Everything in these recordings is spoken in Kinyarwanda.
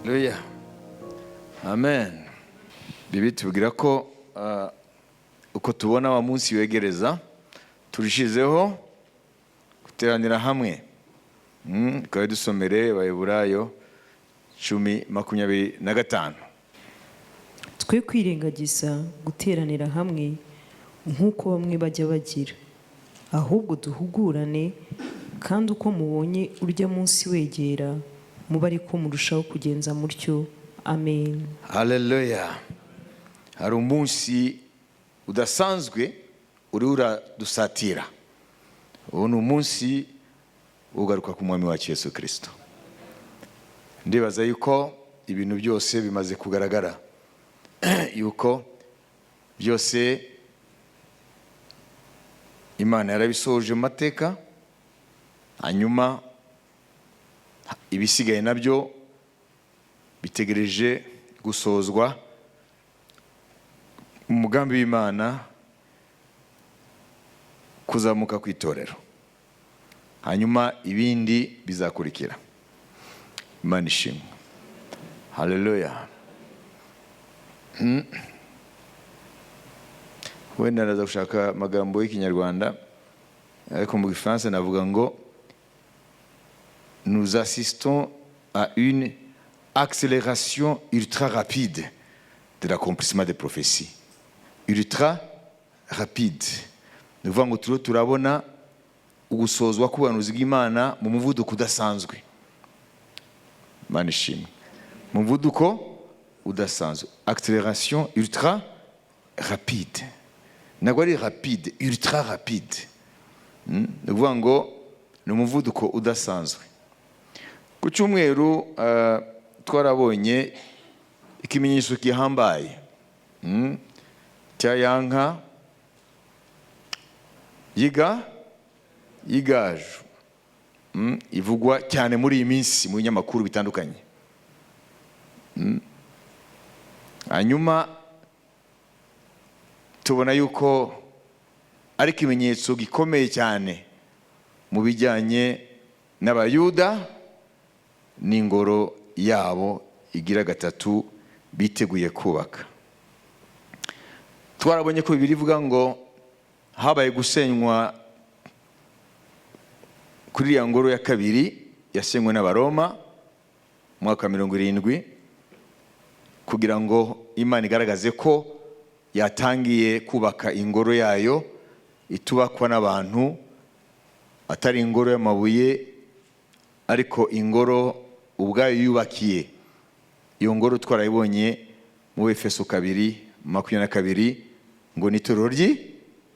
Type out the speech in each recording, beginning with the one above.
Haleluya. Amen. Bibiliya itubwira ko uko tubona wa munsi wegereza, turushizeho guteranira hamwe. Tukaba dusomere Abaheburayo 10:25. Twe kwirengagiza guteranira hamwe nk'uko bamwe bajya bagira, ahubwo duhugurane, kandi uko mubonye urya munsi wegera, mube ariko murushaho kugenza mutyo. Amen. Haleluya. Hari umunsi udasanzwe uri uradusatira. Uwo ni umunsi ugaruka ku Mwami wacu Yesu Kirisito. Ndibaza yuko ibintu byose bimaze kugaragara, yuko byose Imana yarabisohoje mu mateka, hanyuma ibisigaye nabyo bitegereje gusozwa. Umugambi w'Imana kuzamuka ku itorero, hanyuma ibindi bizakurikira. Imana ishimwe. Haleluya. Wenda ndaza gushaka amagambo y'Ikinyarwanda, ariko mu Gifaransa navuga ngo nous assistons à une accélération ultra rapide de l'accomplissement des prophéties. Ultra rapide, ni ukuvuga ngo turiho turabona ugusozwa k'ubuhanuzi bw'Imana mu muvuduko udasanzwe. Imana ishimwe. Mu muvuduko udasanzwe, accélération ultra rapide. Ntabwo ari rapide, ultra rapide. Ni ukuvuga ngo ni umuvuduko udasanzwe. Ku cyumweru twarabonye ikimenyetso gihambaye cya ya nka yiga y'igaju, ivugwa cyane muri iyi minsi mu binyamakuru bitandukanye. Hanyuma tubona yuko ari ikimenyetso gikomeye cyane mu bijyanye n'Abayuda n'ingoro yabo igira gatatu biteguye kubaka. Twarabonye ko Bibiliya ivuga ngo habaye gusenywa kuri iriya ngoro ya kabiri yasenywe n'Abaroma mu mwaka wa 70, kugira ngo Imana igaragaze ko yatangiye kubaka ingoro yayo itubakwa n'abantu, atari ingoro y'amabuye, ariko ingoro ubwayo yubakiye. Iyo ngoro twarayibonye mu Efeso 2:22, ngo ni itorero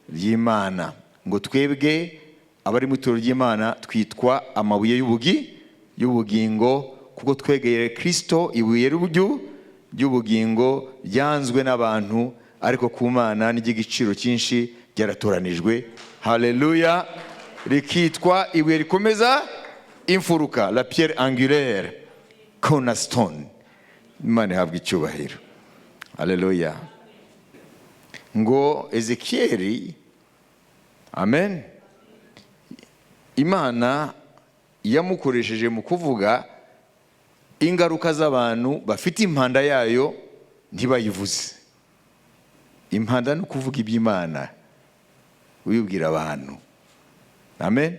ry'Imana, ngo twebwe abari mu itorero ry'Imana twitwa amabuye y'ubugingo, kuko twegeye Kirisito, ibuye ry'ubugingo ryanzwe n'abantu, ariko ku Mana n'iry'igiciro cyinshi, ryaratoranijwe. Haleluya. Rikitwa ibuye rikomeza imfuruka, la pierre angulaire, cornerstone. Imana ihabwa icyubahiro. Haleluya. Ngo Ezekiyeli, amen, Imana yamukoresheje mu kuvuga ingaruka z'abantu bafite impanda yayo ntibayivuze. Impanda ni ukuvuga iby'Imana uyibwira abantu, amen,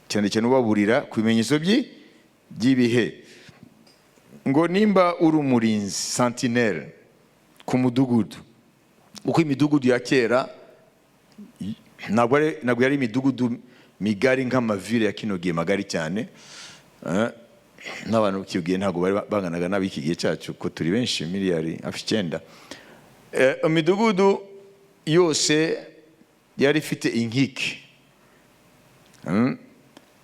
cyane cyane ubaburira ku bimenyetso by'ibihe. Ngo nimba uri umurinzi, sentinelle, ku mudugudu, uko imidugudu ya kera ntabwo yari imidugudu migari nk'ama ville ya kino gihe magari cyane, n'abantu b'iki gihe ntabwo bari banganaga n'ab'iki gihe cyacu, ko turi benshi, miliyari hafi 9. Imidugudu yose yari ifite inkike.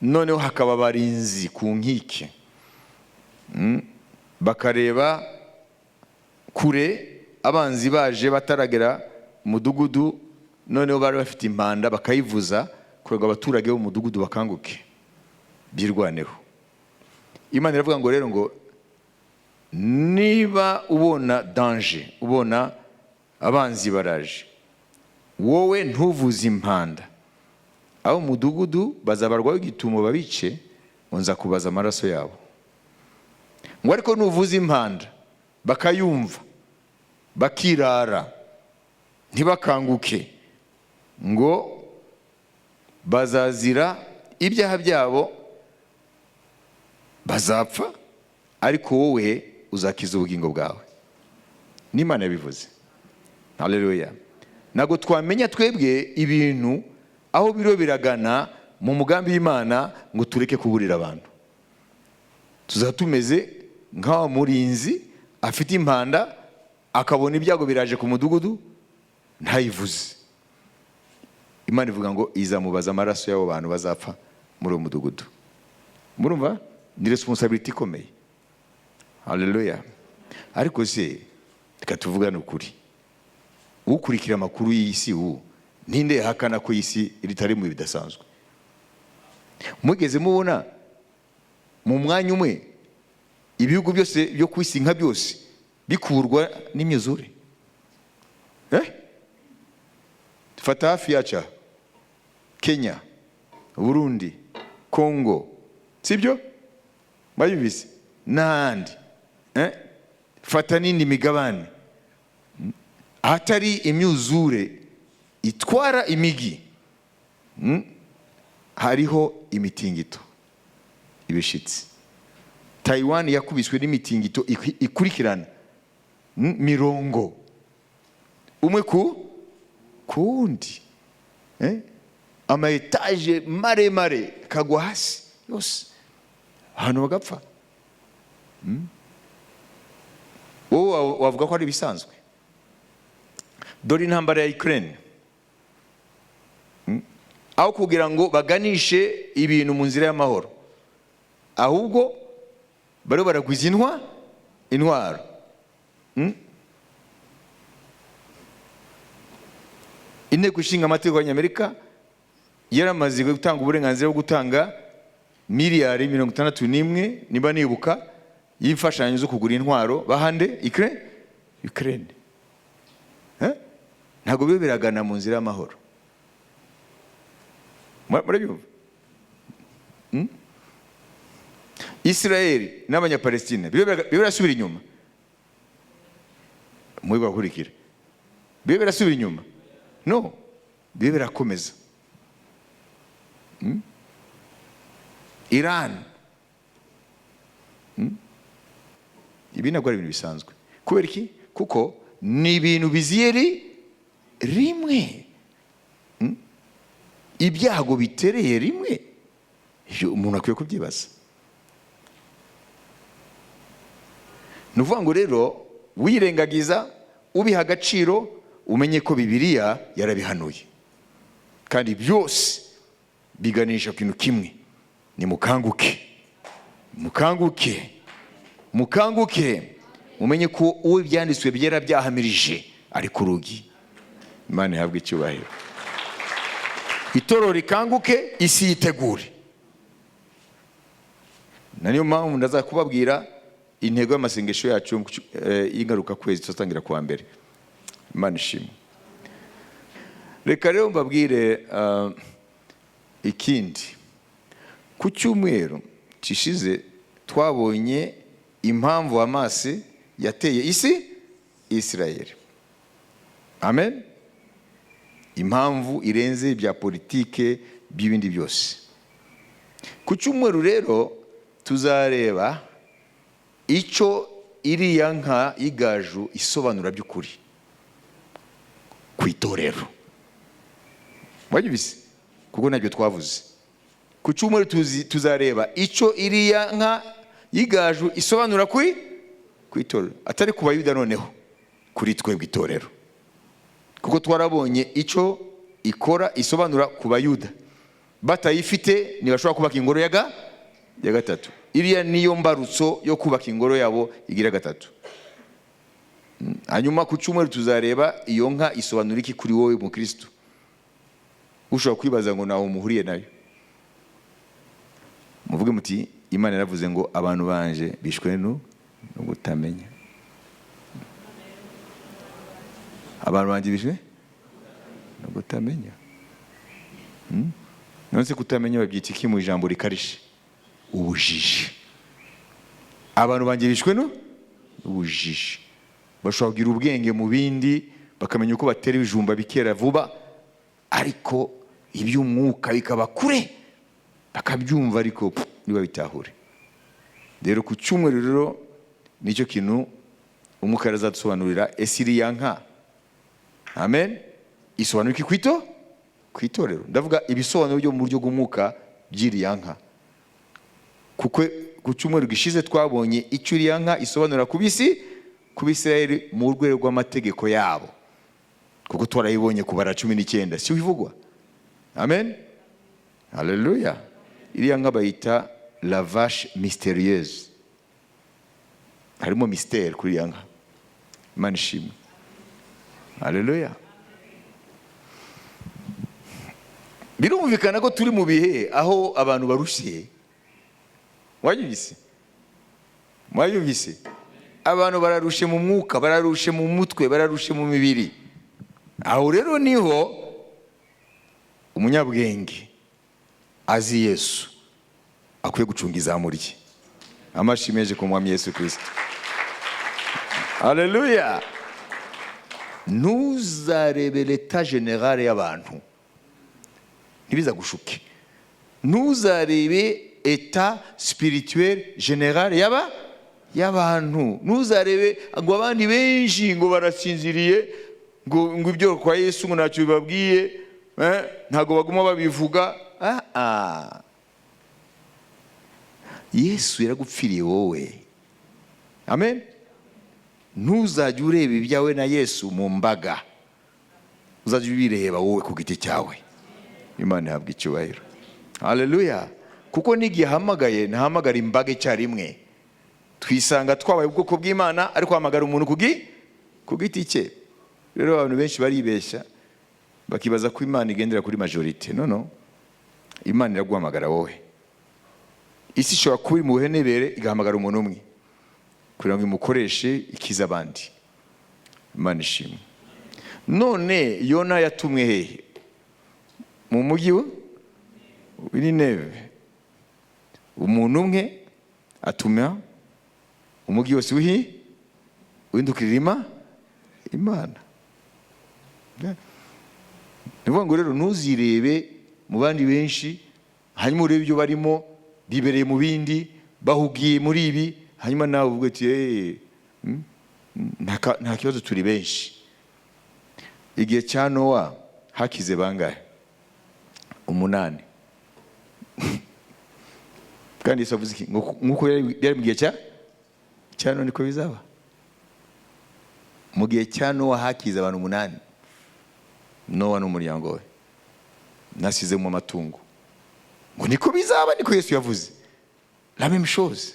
Noneho hakaba abarinzi ku nkike. Bakareba kure abanzi baje bataragera mu mudugudu. Noneho bari bafite impanda, bakayivuza kugira ngo abaturage bo mu mudugudu bakanguke birwaneho. Imana iravuga ngo rero, ngo niba ubona danger, ubona abanzi baraje, wowe ntuvuze impanda, abo mu mudugudu bazabarwaho igitumo, babice, ngo nza kubaza amaraso yabo. Ngo ariko nuvuza impanda bakayumva, bakirara, ntibakanguke, ngo bazazira ibyaha byabo, bazapfa, ariko wowe uzakiza ubugingo bwawe. N'Imana yabivuze. Haleluya. Ntabwo twamenya twebwe ibintu aho biro biragana mu mugambi w'Imana ngo tureke kuburira abantu. Tuzaba tumeze nk'awa murinzi afite impanda, akabona ibyago biraje ku mudugudu ntayivuze. Imana ivuga ngo izamubaza amaraso y'abo bantu bazapfa muri uwo mudugudu. Murumva ni responsibility ikomeye. Haleluya. Ariko se reka tuvugane ukuri, ukurikira amakuru y'isi ubu ninde yahakana ko isi ritari mu bidasanzwe? Mugeze mubona mu mwanya umwe ibihugu byose byo ku isi nka byose bikurwa n'imyuzure? Fata hafi yacu aha, Kenya, Burundi, Congo, sibyo? Mwabyumvise n'ahandi. Fata n'indi migabane ahatari imyuzure itwara imigi, hariho imitingito ibishitsi. Taiwan yakubiswe n'imitingito ikurikirana mirongo umwe ku kuwundi, Ama étages maremare kagwa hasi yose, ahantu bagapfa. Wowe wavuga ko ari ibisanzwe? Dore intambara ya Ukraine, aho kugira ngo baganishe ibintu mu nzira y'amahoro, ahubwo bariho baragwiza intwaro. Inteko Ishinga Amategeko y'Amerika yaramaze gutanga uburenganzira bwo gutanga miliyari 61, niba nibuka, y'imfashanyo zo kugura intwaro bahande Ukraine. Ntabwo biba biragana mu nzira y'amahoro. Murabyumva? Israel n'Abanyapalestina biba birasubira inyuma, muri bakurikira biba birasubira inyuma, no biba birakomeza. Iran. Ibi ntabwo ari ibintu bisanzwe. Kubera iki? Kuko ni ibintu biziye rimwe. Ibyago bitereye rimwe, ibyo umuntu akwiye kubyibaza. Ni ukuvuga ngo rero wirengagiza ubiha agaciro, umenye ko Bibiliya yarabihanuye, kandi byose biganisha ku kintu kimwe: ni mukanguke, mukanguke, mukanguke, mumenye ko uwo ibyanditswe byera byahamirije ari ku rugi. Imana ihabwe icyubahiro. Itorero rikanguke, isi yitegure. Na niyo mpamvu ndaza kubabwira intego y'amasengesho yacu y'ingaruka kwezi tuzatangira kuwa mbere. Imana ishimwe. Reka rero mbabwire ikindi. Ku cyumweru gishize twabonye impamvu Hamas yateye isi Israel. Amen. Impamvu irenze bya politike by'ibindi byose. Ku cyumweru rero tuzareba icyo iriya nka y'igaju isobanura by'ukuri ku itorero. Mwabyumvise? Kuko ntabyo twavuze. Ku cyumweru tuzareba icyo iriya nka y'igaju isobanura ku itorero, atari ku Bayuda, noneho kuri twebwe itorero, kuko twarabonye icyo ikora isobanura ku Bayuda. Batayifite ntibashobora kubaka ingoro ya gatatu. Iriya niyo mbarutso yo kubaka ingoro yabo igira gatatu. Hanyuma ku cyumweru tuzareba iyo nka isobanura iki kuri wowe mukristo. Ushobora kwibaza ngo naho muhuriye nayo. Muvuge muti Imana yaravuze ngo abantu banje bishwe no kutamenya. Abantu banje bishwe no kutamenya. Nonse kutamenya babyita iki mu ijambo rikarishe? Ubujiji. Abantu banjye bishwe no ubujiji. Bashobora kugira ubwenge mu bindi, bakamenya uko batera ibijumba bikera vuba, ariko iby'umwuka bikaba kure, bakabyumva ariko ntibabitahure. Rero ku cyumweru rero nicyo kintu umwuka arazadusobanurira. Ese iriya nka, amen, isobanura iki ku itorero? Ndavuga ibisobanuro byo mu buryo bw'umwuka by'iriya nka, kuko ku cyumweru gishize twabonye icyo iriya nka isobanura ku bisi, ku Bisirayeli mu rwego rw'amategeko yabo, kuko twarayibonye kubara 19, si bivugwa? Amen, haleluya. Iriya nka bayita la vache mystérieuse. Harimo mystère kuri iriya nka. Imana ishimwe, haleluya. Birumvikana ko turi mu bihe aho abantu barushye. Wayumvise? Mwayumvise? Abantu bararushe mu mwuka, bararushe mu mutwe, bararushe mu mibiri. Aho rero niho umunyabwenge azi Yesu akwiye gucunga izamu rye. Amashyi menshi ku Mwami Yesu Kirisito, haleluya. Ntuzarebe l'état général y'abantu, ntibizagushuke. Ntuzarebe état spirituel général y'abantu. Ntuzarebe ngo abandi benshi ngo barasinziriye, ngo ibyo kwa Yesu ngo ntacyo bibabwiye, ntabwo baguma babivuga. Ah. Yesu yaragupfiriye wowe, amen. Ntuzajye ureba ibyawe na Yesu mu mbaga, uzajya ubireba wowe ku giti cyawe. Imana ihabwa icyubahiro, haleluya. Kuko n'igihe ahamagaye ntahamagara imbaga icyarimwe. Twisanga twabaye ubwoko bw'Imana, ariko ahamagara umuntu ku giti cye. Rero abantu benshi baribeshya, bakibaza ko Imana igendera kuri majorité. No, no, Imana iraguhamagara wowe. Isi ishobora kuba iri mu buhenebere, igahamagara umuntu umwe kugira ngo imukoreshe ikize abandi. Imana ishimwe. None Yona yatumwe hehe? Mu mujyi w'i Nineve. Umuntu umwe atuma umujyi wose uhindukirira Imana. Ni ukuvuga ngo rero ntuzirebe mu bandi benshi, hanyuma urebe ibyo barimo, bibereye mu bindi, bahugiye muri ibi, hanyuma nawe uvuge uti: "Eh, nta kibazo, turi benshi." Igihe cya Nowa hakize bangahe? 8. Kandi Yesu avuze iki? Ngo nk'uko byari mu gihe cya Nowa, niko bizaba. Mu gihe cya Nowa hakize abantu 8, Nowa n'umuryango we, nasizemo amatungo. Ngo niko bizaba, niko Yesu yavuze, la même chose,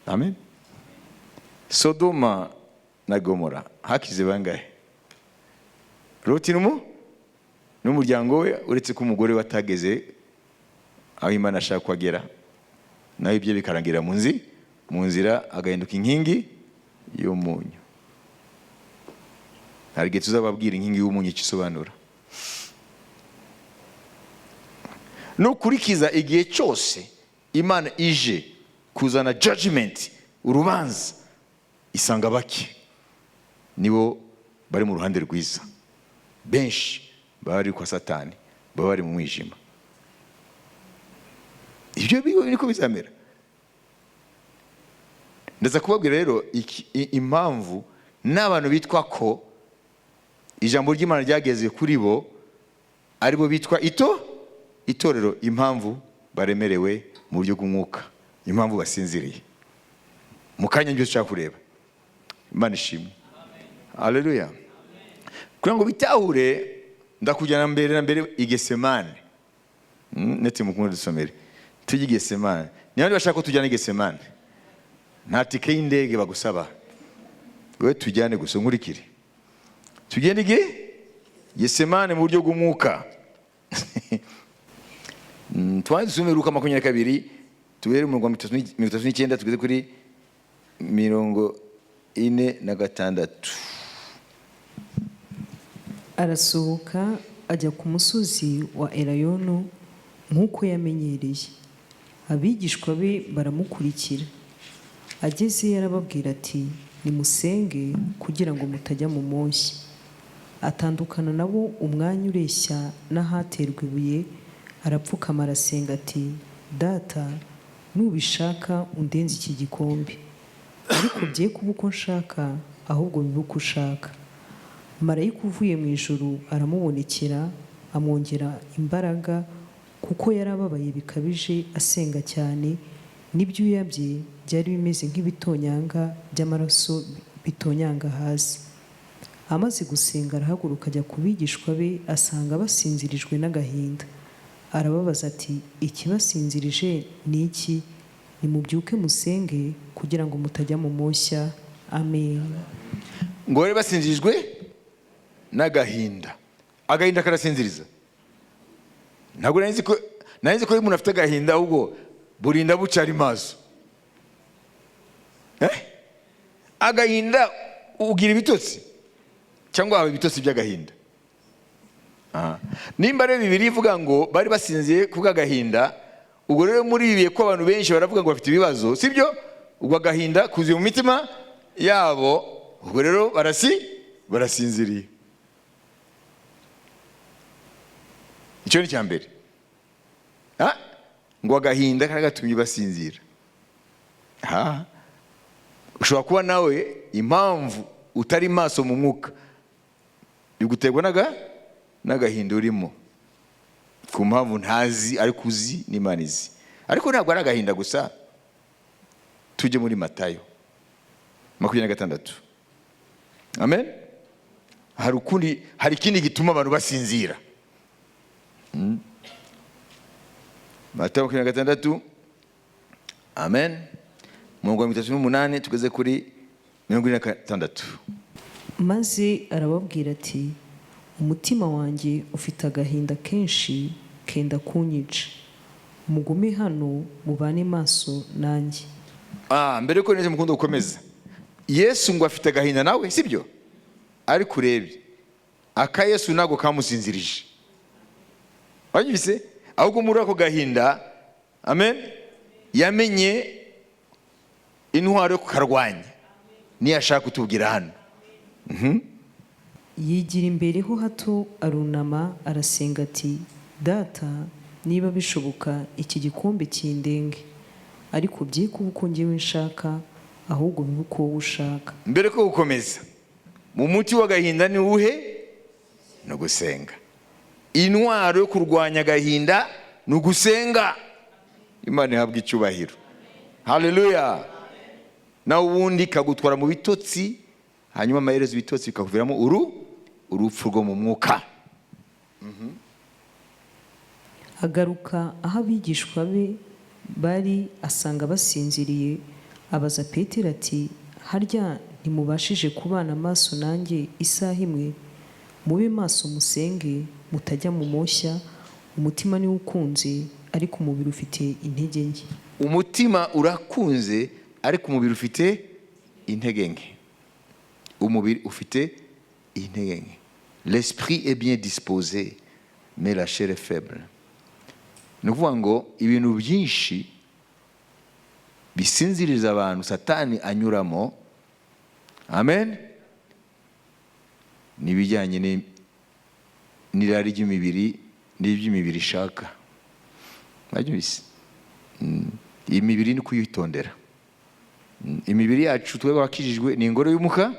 amen. Sodoma na Gomora hakize bangahe? Loti n'umuryango we, uretse ko umugore we atageze aho Imana ashaka ko agera, nawe ibye bikarangira mu nzira, agahinduka inkingi y'umunyu. Hari igihe tuzababwira inkingi y'umunyu icyo isobanura. Nukurikiza igihe cyose Imana ije kuzana judgment, urubanza, isanga bake nibo bari mu ruhande rwiza. Benshi baba bari kwa Satani, baba bari mu mwijima. Ibyo niko bizamera. Ndaza kubabwira rero impamvu n'abantu bitwa ko ijambo ry'Imana ryageze kuri bo, aribo bitwa itorero, impamvu baremerewe mu buryo bw'umwuka, impamvu basinziriye. Mu kanya nibyo dushaka kureba. Imana ishimwe, haleluya. Kugira ngo bitahure, ndakujyana mbere na mbere i Gesemane. Netse mukunde dusomere, tujye i Gesemane. Niba bashaka ko tujyana i Gesemane, nta tike y'indege bagusaba, wowe tujyane gusa, nkurikire, tugende i Gesemane mu buryo bw'umwuka. Tubanze dusome Luka 22, tuhere mu murongo wa 39 tugeze kuri 46. Arasohoka ajya ku musozi wa Elayono nk'uko yamenyereye, abigishwa be baramukurikira. Agezeyo arababwira ati: "Nimusenge kugira ngo mutajya mu moshya." Atandukana nabo umwanya ureshya n'ahaterwa ibuye, arapfukama arasenga ati: "Data, nubishaka undenze iki gikombe, ariko bye kuba uko nshaka, ahubwo bibe uko ushaka." Marayika uvuye mu ijuru aramubonekera, amwongera imbaraga, kuko yari ababaye bikabije asenga cyane, n'ibyuya bye byari bimeze nk'ibitonyanga by'amaraso bitonyanga hasi. Amaze gusenga arahaguruka ajya ku bigishwa be, asanga basinzirijwe n'agahinda. Arababaza ati: "Ikibasinzirije ni iki? Nimubyuke musenge kugira ngo mutajya mu moshya." Amen. Ngo bari basinzirijwe n'agahinda. Agahinda karasinziriza. Ntabwo nari nzi ko iyo umuntu afite agahinda ahubwo burinda buca ari maso. Eh? Agahinda ugira ibitotsi cyangwa haba ibitotsi by'agahinda. Aha. Nimba rero Bibiliya ivuga ngo bari basinziye kubw'agahinda, ubwo rero muri ibi bihe ko abantu benshi baravuga ngo bafite ibibazo, sibyo? Ubwo agahinda kuzuye mu mitima yabo, ubwo rero barasinziriye. Icyo ni icya mbere. Ah? Ngo agahinda kari gatumye basinzira. Ha? Ushobora kuba nawe impamvu utari maso mu mwuka biguterwa n'agahinda urimo ku mpamvu ntazi, ariko uzi n'Imana izi. Ariko ntabwo ari agahinda gusa. Tujye muri Matayo 26. Amen. Hari ikindi gituma abantu basinzira. Matayo 26, amen, umurongo wa 38 tugeze kuri 46. Maze arababwira ati: "Umutima wanjye ufite agahinda kenshi kenda kunyica. Mugume hano mubane maso nanjye." Ah, mbere yuko neza mukunda gukomeza, Yesu ngo afite agahinda nawe, sibyo? Ariko urebye aka Yesu ntabwo kamusinzirije, wanyumvise? Ahubwo muri ako gahinda, amen, yamenye intwaro yo kukarwanya, niyo ashaka kutubwira hano. Yigira imbere ho hato, arunama arasenga ati: "Data, niba bishoboka iki gikombe kindenge, ariko bye kuba uko njyewe nshaka, ahubwo bibe uko wowe ushaka." Mbere ko gukomeza, mu muti w'agahinda ni uwuhe? Ni ugusenga. Intwaro yo kurwanya agahinda ni ugusenga. Imana ihabwa icyubahiro. Haleluya. Nawe ubundi kagutwara mu bitotsi, hanyuma amaherezo ibitotsi bikakuviramo urupfu rwo mu mwuka. Agaruka aho abigishwa be bari, asanga basinziriye. Abaza Petero ati: "Harya ntimubashije kubana amaso nanjye isaha imwe? Mube maso musenge mutajya mu moshya. Umutima niwo ukunze, ariko umubiri ufite intege nke." Umutima urakunze, ariko umubiri ufite intege nke. Umubiri ufite intege nke. L'esprit est bien disposé, mais la chair est faible. Ni ukuvuga ngo ibintu byinshi bisinziriza abantu, Satani anyuramo, amen, ni ibijyanye n'irari ry'imibiri n'iby'imibiri ishaka. Mwabyumvise? Iyi mibiri ni kuyitondera. Imibiri yacu twebwe abakijijwe ni ingoro y'Umwuka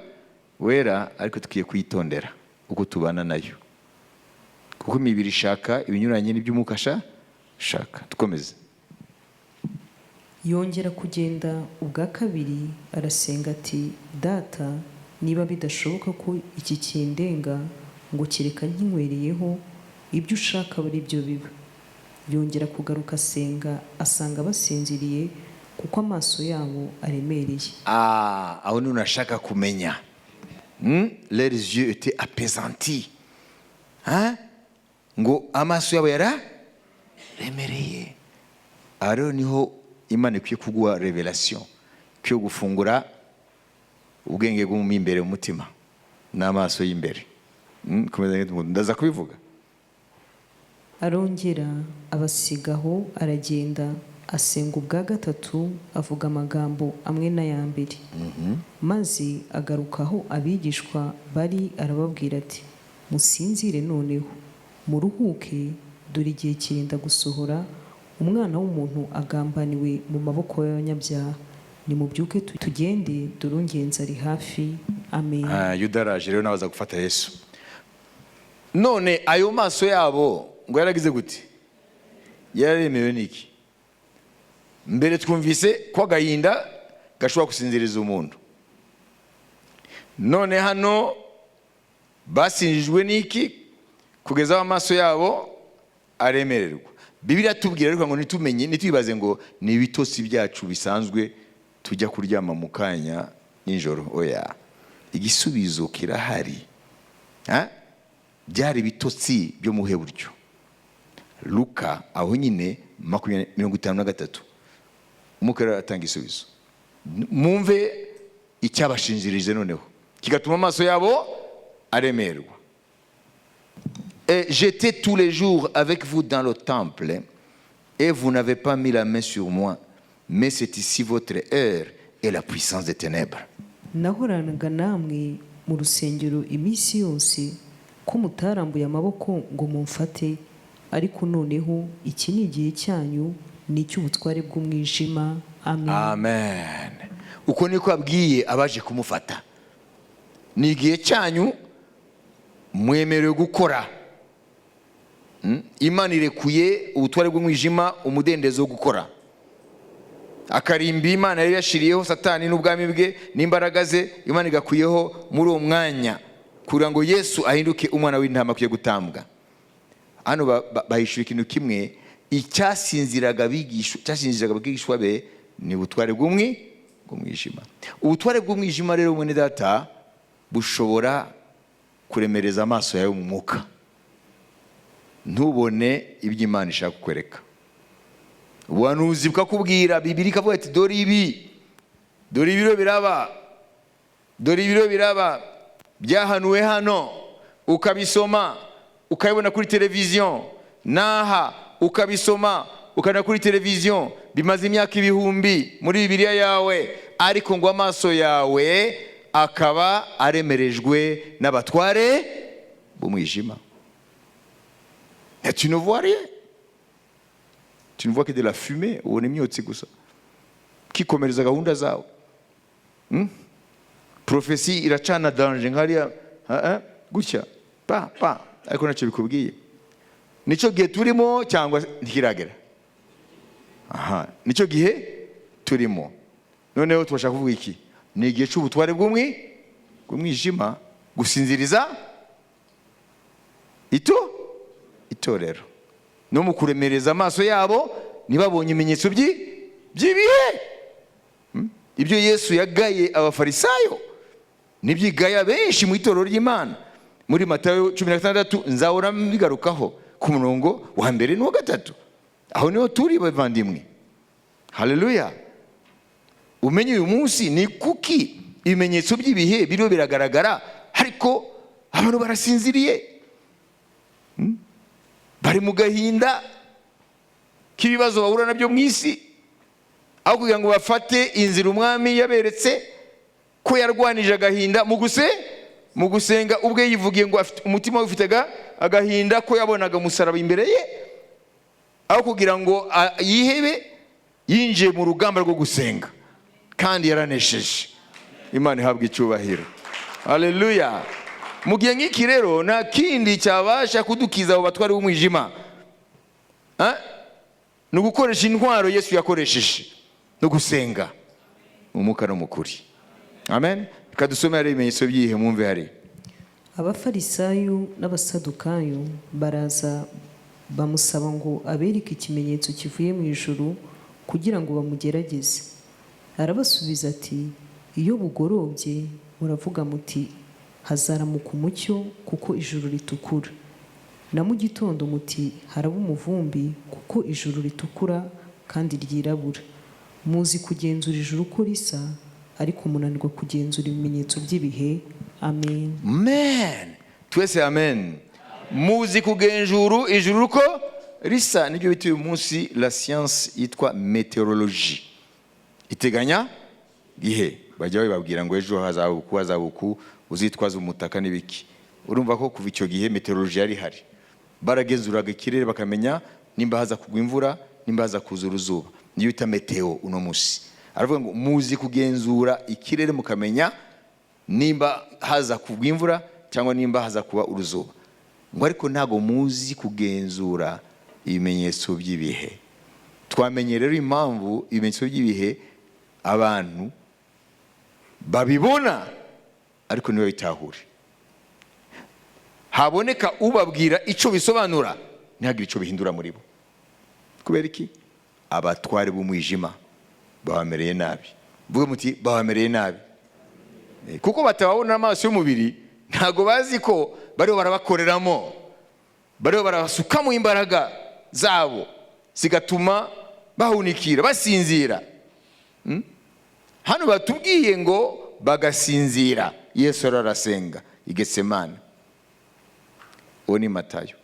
Wera, ariko tukwiye kuyitondera uko tubana nayo, kuko imibiri ishaka ibinyuranye n'iby'umwuka shaka. Dukomeze. Yongera kugenda ubwa kabiri arasenga ati: "Data, niba bidashoboka ko iki kindenga, ngo kereka nkinywereyeho, ibyo ushaka abe ari byo biba." Yongera kugaruka asenga, asanga basinziriye kuko amaso yabo aremereye. Ah, aho ni unashaka kumenya. Leurs yeux étaient appesantis, hein? Ngo amaso yabo yararemereye. Aha rero niho Imana ikwiye kuguha révélation, ikwiye gufungura ubwenge bwo mu imbere mu mutima n'amaso y'imbere. Komeza, ndaza kubivuga. Arongera abasigaho aragenda. Asenga ubwa gatatu, avuga amagambo amwe n'aya mbere. Maze agaruka aho abigishwa bari, arababwira ati: "Musinzire noneho, muruhuke! Dore igihe kirenda gusohora, Umwana w'umuntu agambaniwe mu maboko y'abanyabyaha. Nimubyuke tugende, dore ungenza ari hafi." Amen. Ah, Yuda araje rero nawe aza gufata Yesu. None ayo maso yabo ngo yaragize gute? Yararemewe n'iki? Mbere twumvise ko agahinda gashobora gusinziriza umuntu. None hano basinjijwe n'iki kugeza aho amaso yabo aremererwa? Bibiliya tubwira ariko ngo ntitumenye, ntitwibaze ngo ni ibitotsi byacu bisanzwe, tujya kuryama mu kanya nijoro. Oya, igisubizo kirahari. Ha? Byari ibitotsi byo muhe buryo? Luka aho nyine 53, Umwuka rero atanga igisubizo. Mwumve icyabashinjirije noneho kigatuma amaso yabo aremerwa. "Et j'étais tous les jours avec vous dans le temple, et vous n'avez pas mis la main sur moi. Mais c'est ici votre heure et la puissance des ténèbres." "Nahoranaga namwe mu rusengero iminsi yose, ko mutarambuye amaboko ngo mumfate? Ariko noneho iki ni igihe cyanyu, ni icy'ubutware bw'umwijima." Amen. Amen. Uko niko abwiye abaje kumufata: ni igihe cyanyu, mwemerewe gukora. Imana irekuye ubutware bw'umwijima umudendezo wo gukora. Akarimbi Imana yari yashiriyeho Satani n'ubwami bwe n'imbaraga ze, Imana igakuyeho muri uwo mwanya kugira ngo Yesu ahinduke umwana w'intama akwiye gutambwa. Hano bahishuye ikintu kimwe: icyasinziraga abigishwa, cyasinziraga abigishwa be ni ubutware bw'umwijima. Ubutware bw'umwijima rero, mwene data, bushobora kuremereza amaso yawe mu mwuka, ntubone ibyo Imana ishaka kukwereka. Ubuhanuzi bukakubwira, Bibiliya ikavuga ati: "Dore ibi, dore ibiro biraba, dore ibiro biraba byahanuwe hano." Ukabisoma, ukabibona kuri televiziyo, n'aha ukabisoma, ukabibona kuri televiziyo, bimaze imyaka ibihumbi muri Bibiliya yawe, ariko ngo amaso yawe akaba aremerejwe n'abatware b'umwijima. Et tu ne vois rien, tu ne vois que de la fumée. Ubona imyotsi gusa, ukikomereza gahunda zawe. Prophétie iracana danger nkariya, gutya pa pa, ariko ntacyo bikubwiye. Nicyo gihe turimo cyangwa ntikiragera? Aha nicyo gihe turimo. Noneho tubasha kuvuga iki? Ni igihe cy'ubutware bw'umwijima gusinziriza itorero no mu kuremereza amaso yabo, ntibabonye ibimenyetso by'ibihe. Ibyo Yesu yagaye Abafarisayo nibyo igaya benshi mu itorero ry'Imana muri Matayo 16. Nzahora mbigarukaho ku murongo wa mbere n'uwa gatatu. Aho niho turi, bavandimwe. Haleluya! Umenye uyu munsi ni kuki ibimenyetso by'ibihe biriho biragaragara, ariko abantu barasinziriye. Bari mu gahinda k'ibibazo bahura nabyo mu isi, aho kugira ngo bafate inzira Umwami yaberetse ko yarwanije agahinda mu gusenga. Ubwe yivugiye ngo afite umutima we ufite agahinda ko yabonaga umusaraba imbere ye. Aho kugira ngo yihebe, yinjiye mu rugamba rwo gusenga kandi yaranesheje. Imana ihabwa icyubahiro. Haleluya! Mu gihe nk'iki rero, nta kindi cyabasha kudukiza abo batwari b'umwijima. Ha? Ni ugukoresha intwaro Yesu yakoresheje no gusenga mu mwuka no mu kuri. Amen. Reka dusome hari ibimenyetso by'ibihe, mwumve hari. Abafarisayo n'Abasadukayo baraza, bamusaba ngo abereke ikimenyetso kivuye mu ijuru kugira ngo bamugerageze. Arabasubiza ati: "Iyo bugorobye muravuga muti: 'Hazaramuka umucyo, kuko ijuru ritukura.' Na mu gitondo muti: 'Haraba umuvumbi, kuko ijuru ritukura kandi ryirabura.' Muzi kugenzura ijuru uko risa, ariko munanirwa kugenzura ibimenyetso by'ibihe." Amen. Amen. Twese amen. Muzi kugenzura ijuru uko Risa nibyo bita uyu munsi la science yitwa météorologie, iteganya gihe. Bajya babibabwira ngo ejo hazaba uku, hazaba uku, uzitwaza umutaka n'ibiki. Urumva ko kuva icyo gihe météorologie yari ihari, baragenzuraga ikirere bakamenya nimba haza kugwa imvura, nimba haza kuza uruzuba. Niyo bita météo uno munsi. Aravuga ngo muzi kugenzura ikirere mukamenya nimba haza kugwa imvura cyangwa nimba haza kuba uruzuba, ngo ariko ntabwo muzi kugenzura ibimenyetso by'ibihe. Twamenye rero impamvu ibimenyetso by'ibihe abantu babibona ariko ntibabitahure. Haboneka ubabwira icyo bisobanura, ntihagire icyo bihindura muri bo. Kubera iki? Abatware b'umwijima babamereye nabi. Mvuge muti: "Babamereye nabi." Kuko batababona amaso y'umubiri, ntabwo bazi ko bariho barabakoreramo, bariho barabasukamo imbaraga zabo zigatuma bahunikira, basinzira. Hano batubwiye ngo bagasinzira, Yesu arasenga i Getsemani. Uwo ni Matayo.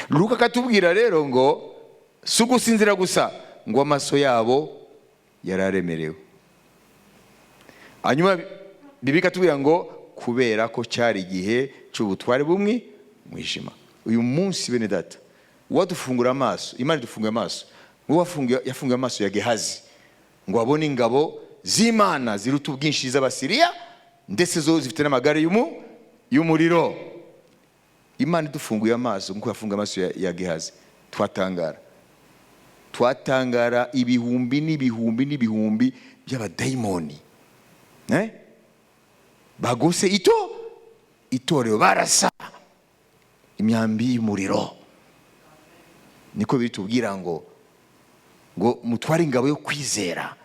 Luka akatubwira rero ngo si ugusinzira gusa, ngo amaso yabo yari aremerewe. Hanyuma Bibiliya ikatubwira ngo kubera ko cyari igihe cy'ubutware bumwe mwijima. Uyu munsi, bene data, uwadufungura amaso, Imana idufunguye amaso, ngo yafunguye amaso ya Gehazi ngo abone ingabo z'Imana ziruta ubwinshi z'Abasiriya, ndetse zo zifite n'amagare y'umuriro. Imana idufunguye amaso nk'uko yafunguye amaso ya Gehazi, twatangara, twatangara ibihumbi n'ibihumbi n'ibihumbi by'abadayimoni bagose itorero, barasa imyambi y'umuriro. Niko bitubwira ngo mutware ingabo yo kwizera,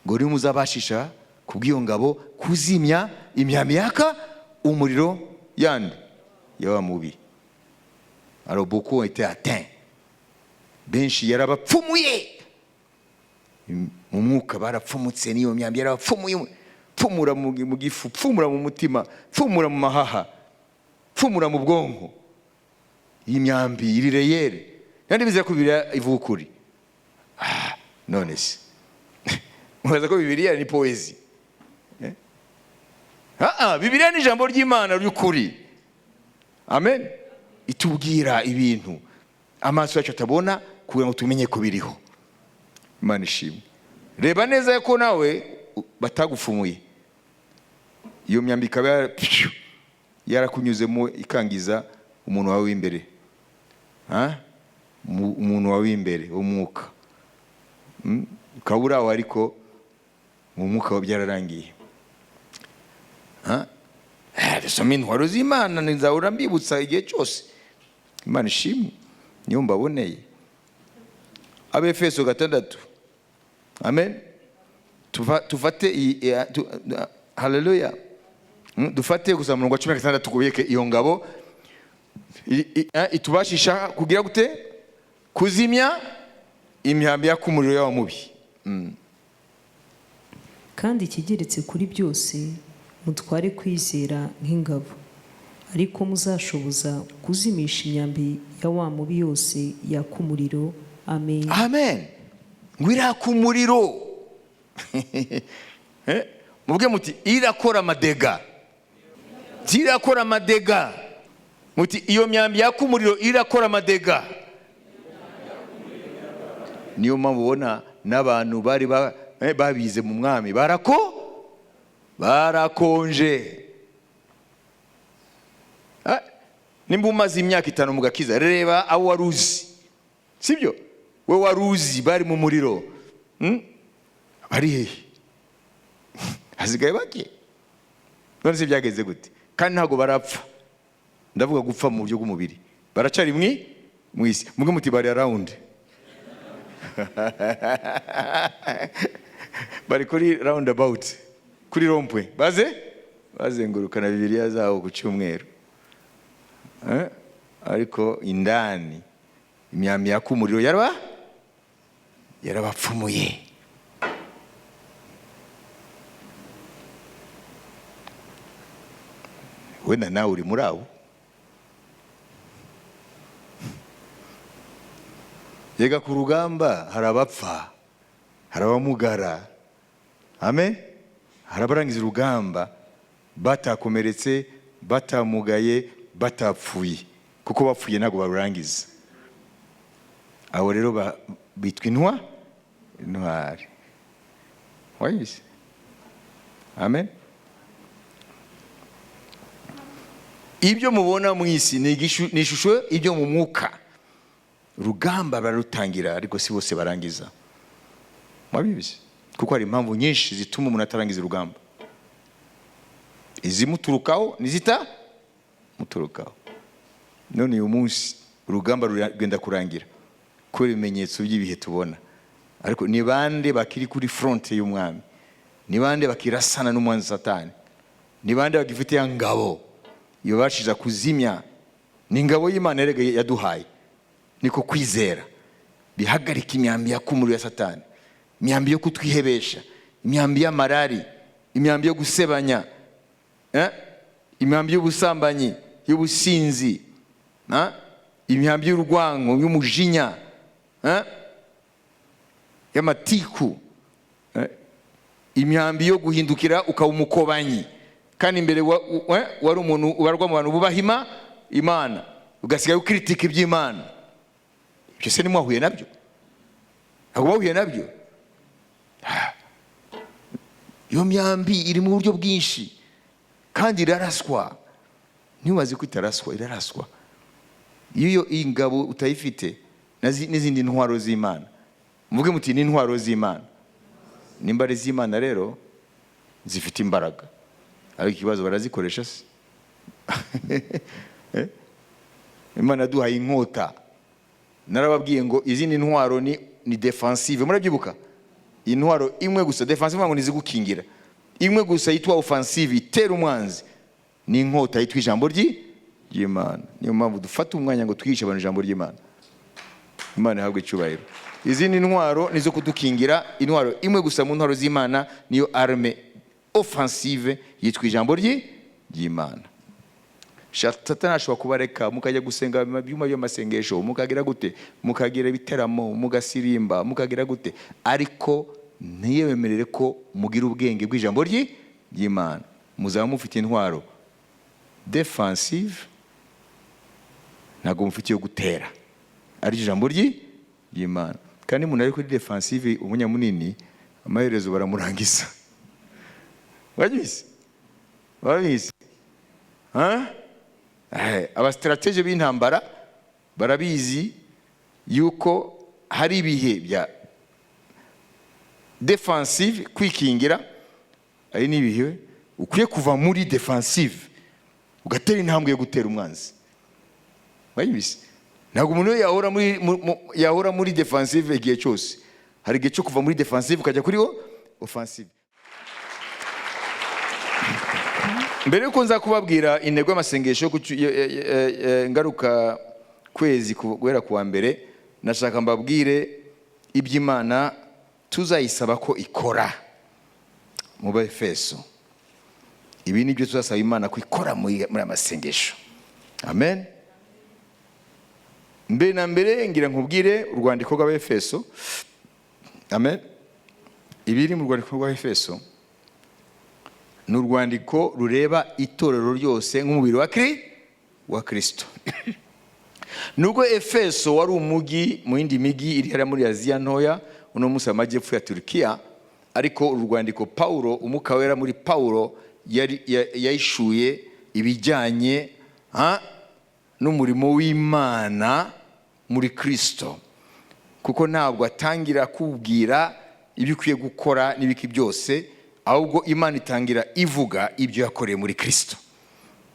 ngo niba muzabashisha kubw'iyo ngabo kuzimya imyambi yaka umuriro yandi yaba mubi. Alors beaucoup ont été atteints, benshi yarabapfumuye mu mwuka, barapfumutse n'iyo myambi, yarabapfumuye, pfumura mu gifu, pfumura mu mutima, pfumura mu mahaha, pfumura mu bwonko. Iyi myambi iri réelle kandi bizera ko Bibiliya ivuga ukuri. Ah, none se mubaza ko Bibiliya ni poésie? Eh? Ah, ah, Bibiliya ni ijambo ry'Imana ry'ukuri. Amen. Itubwira ibintu amaso yacu atabona kugira ngo tumenye ko biriho. Imana ishimwe. Reba neza ko nawe batagupfumuye, iyo myambi ikaba pfiou, yarakunyuzemo ikangiza umuntu wawe w'imbere. Ha? Umuntu wawe w'imbere w'umwuka. Ukaba uri aho ariko mu mwuka wawe byararangiye. Ha? Dusome intwaro z'Imana, nzahora mbibutsa igihe cyose. Imana ishimwe, niyo mbaboneye. Abefeso 6. Amen. Tufate haleluya. Dufate gusa murongo wa 16, kubeke iyo ngabo itubashisha kugira gute? Kuzimya imyambi yaka umuriro y'abamubi. Kandi ikigeretse kuri byose, mutware kwizera nk'ingabo, ariko muzashoboza kuzimisha imyambi ya wa mubi yose yaka umuriro. Amen. Amen. Ngo iraka umuriro. Muvuge muti: "Irakora amadégâts, irakora amadégâts." Muti: "Iyo myambi yaka umuriro irakora amadégâts." Niyo mpamvu ubona n'abantu bari babize mu Mwami barakonje. Nimba umaze imyaka 5 mu gakiza, reba abo wari uzi, sibyo? We wari uzi bari mu muriro, Bari hehe? Hasigaye bake. None se byageze gute? Kandi ntabwo barapfa, ndavuga gupfa mu buryo bw'umubiri, baracari mu isi. Muge muti: "Bari around, bari kuri round about, kuri rond-point, baze bazengurukana Bibiliya zabo ku cyumweru." Ariko indani imyambi yaka umuriro yarabapfumuye. Wenda nawe uri muri abo. Yega, ku rugamba hari abapfa, hari abamugara, amen. Hari abarangiza urugamba batakomeretse, batamugaye, batapfuye, kuko bapfuye ntabwo barurangiza. Abo rero bitwa intwari. Wayizi, amen. Ibyo mubona mu isi ni ishusho ibyo mu mwuka. Urugamba bararutangira, ariko si bose barangiza. Mwabizi, kuko hari impamvu nyinshi zituma umuntu atarangiza urugamba, izimuturukaho n'izita muturukaho. None uyu munsi urugamba rugenda kurangira kubera ibimenyetso by'ibihe tubona, ariko ni bande bakiri kuri front y'umwami? Ni bande bakirasana n'umwanzi Satani? Ni bande bagifite ya ngabo yabashije kuzimya? Ni ingabo y'Imana erega yaduhaye, niko kwizera bihagarika imyambi yakumuriwe ya Satani, imyambi yo kutwihebesha, imyambi y'amarari, imyambi yo gusebanya, imyambi y'ubusambanyi, y'ubusinzi, imyambi y'urwango, y'umujinya, y'amatiku, imyambi yo guhindukira ukaba umukobanyi kandi imbere wari umuntu ubarwa mu bantu bubaha Imana, ugasigaye ukritika iby'Imana. Ibyo se ntimwahuye nabyo? Ntabwo bahuye nabyo? Iyo myambi iri mu buryo bwinshi kandi iraraswa. Ntibaze ko itaraswa, iraraswa. Iyo iyi ngabo utayifite n'izindi ntwaro z'Imana, muvuge muti: "Ni intwaro z'Imana." Nimba ari iz'Imana rero zifite imbaraga, ariko ikibazo, barazikoresha se? Eh? Imana yaduhaye inkota. Narababwiye ngo izindi ntwaro ni defensive, murabyibuka? Intwaro imwe gusa defensive ngo nizigukingira, imwe gusa yitwa offensive, itera umwanzi, ni inkota yitwa ijambo ry'Imana. Niyo mpamvu dufata umwanya ngo twigishe abantu ijambo ry'Imana. Imana ihabwe icyubahiro. Izindi ntwaro nizo kudukingira, intwaro imwe gusa mu ntwaro z'Imana niyo arme offensive yitwa ijambo ry'Imana. Satani ashobora kubareka mukajya gusenga mu byumba by'amasengesho, mukagira gute, mukagira ibiteramo, mugasirimba, mukagira gute, ariko ntiyemerere ko mugira ubwenge bw'ijambo ry'Imana. Muzaba mufite intwaro defensive, ntabwo mufite iyo gutera, ari ijambo ry'Imana. Kandi umuntu ari kuri defensive umunya munini, amaherezo baramurangiza. Wabizi, wabizi? Ha? Aba stratèges b'intambara barabizi yuko hari ibihe bya defensive, kwikingira, hari n'ibihe ukwiye kuva muri defensive ugatera intambwe yo gutera umwanzi. Wabizi, ntabwo umuntu we yahora muri defensive igihe cyose. Hari igihe cyo kuva muri defensive ukajya kuri offensive. Mbere yuko nza kubabwira intego y'amasengesho yo ngaruka kwezi guhera ku wa mbere, nashaka mbabwire iby'Imana tuzayisaba ko ikora mu Befeso. Ibi ni byo tuzasaba Imana ko ikora muri aya masengesho, amen. Mbere na mbere ngira nkubwire urwandiko rw'Abefeso, amen. Ibiri mu rwandiko rw'Abefeso ni urwandiko rureba itorero ryose nk'umubiri wa Kristo. Nubwo Efeso wari umujyi mu yindi mijyi iri hariya muri Aziya Ntoya, uno munsi amajyepfo ya Turukiya, ariko uru rwandiko Pawulo, Umwuka Wera muri Pawulo yahishuye ibijyanye n'umurimo w'Imana muri Kristo, kuko ntabwo atangira kubwira ibyo ukwiye gukora n'ibiki byose, ahubwo Imana itangira ivuga ibyo yakoreye muri Kristo.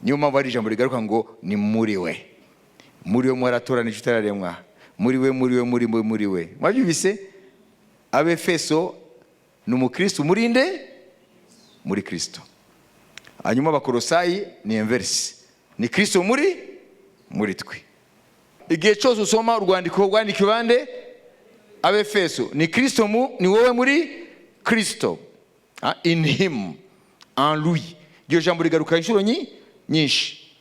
Niyo mpamvu hari ijambo rigaruka ngo ni muri we, muri we mwaratoranije utararemwa, muri we, muri we, muri we, muri we. Mwabyumvise? Abefeso ni umukristo muri nde? Muri Kristo. Hanyuma Abakorosayi ni inverse, ni Kristo muri twe. Igihe cyose usoma urwandiko rwandikiwe bande? Abefeso, ni Kristo ni wowe muri Kristo. In him, en lui, iryo jambo rigaruka inshuro nyinshi.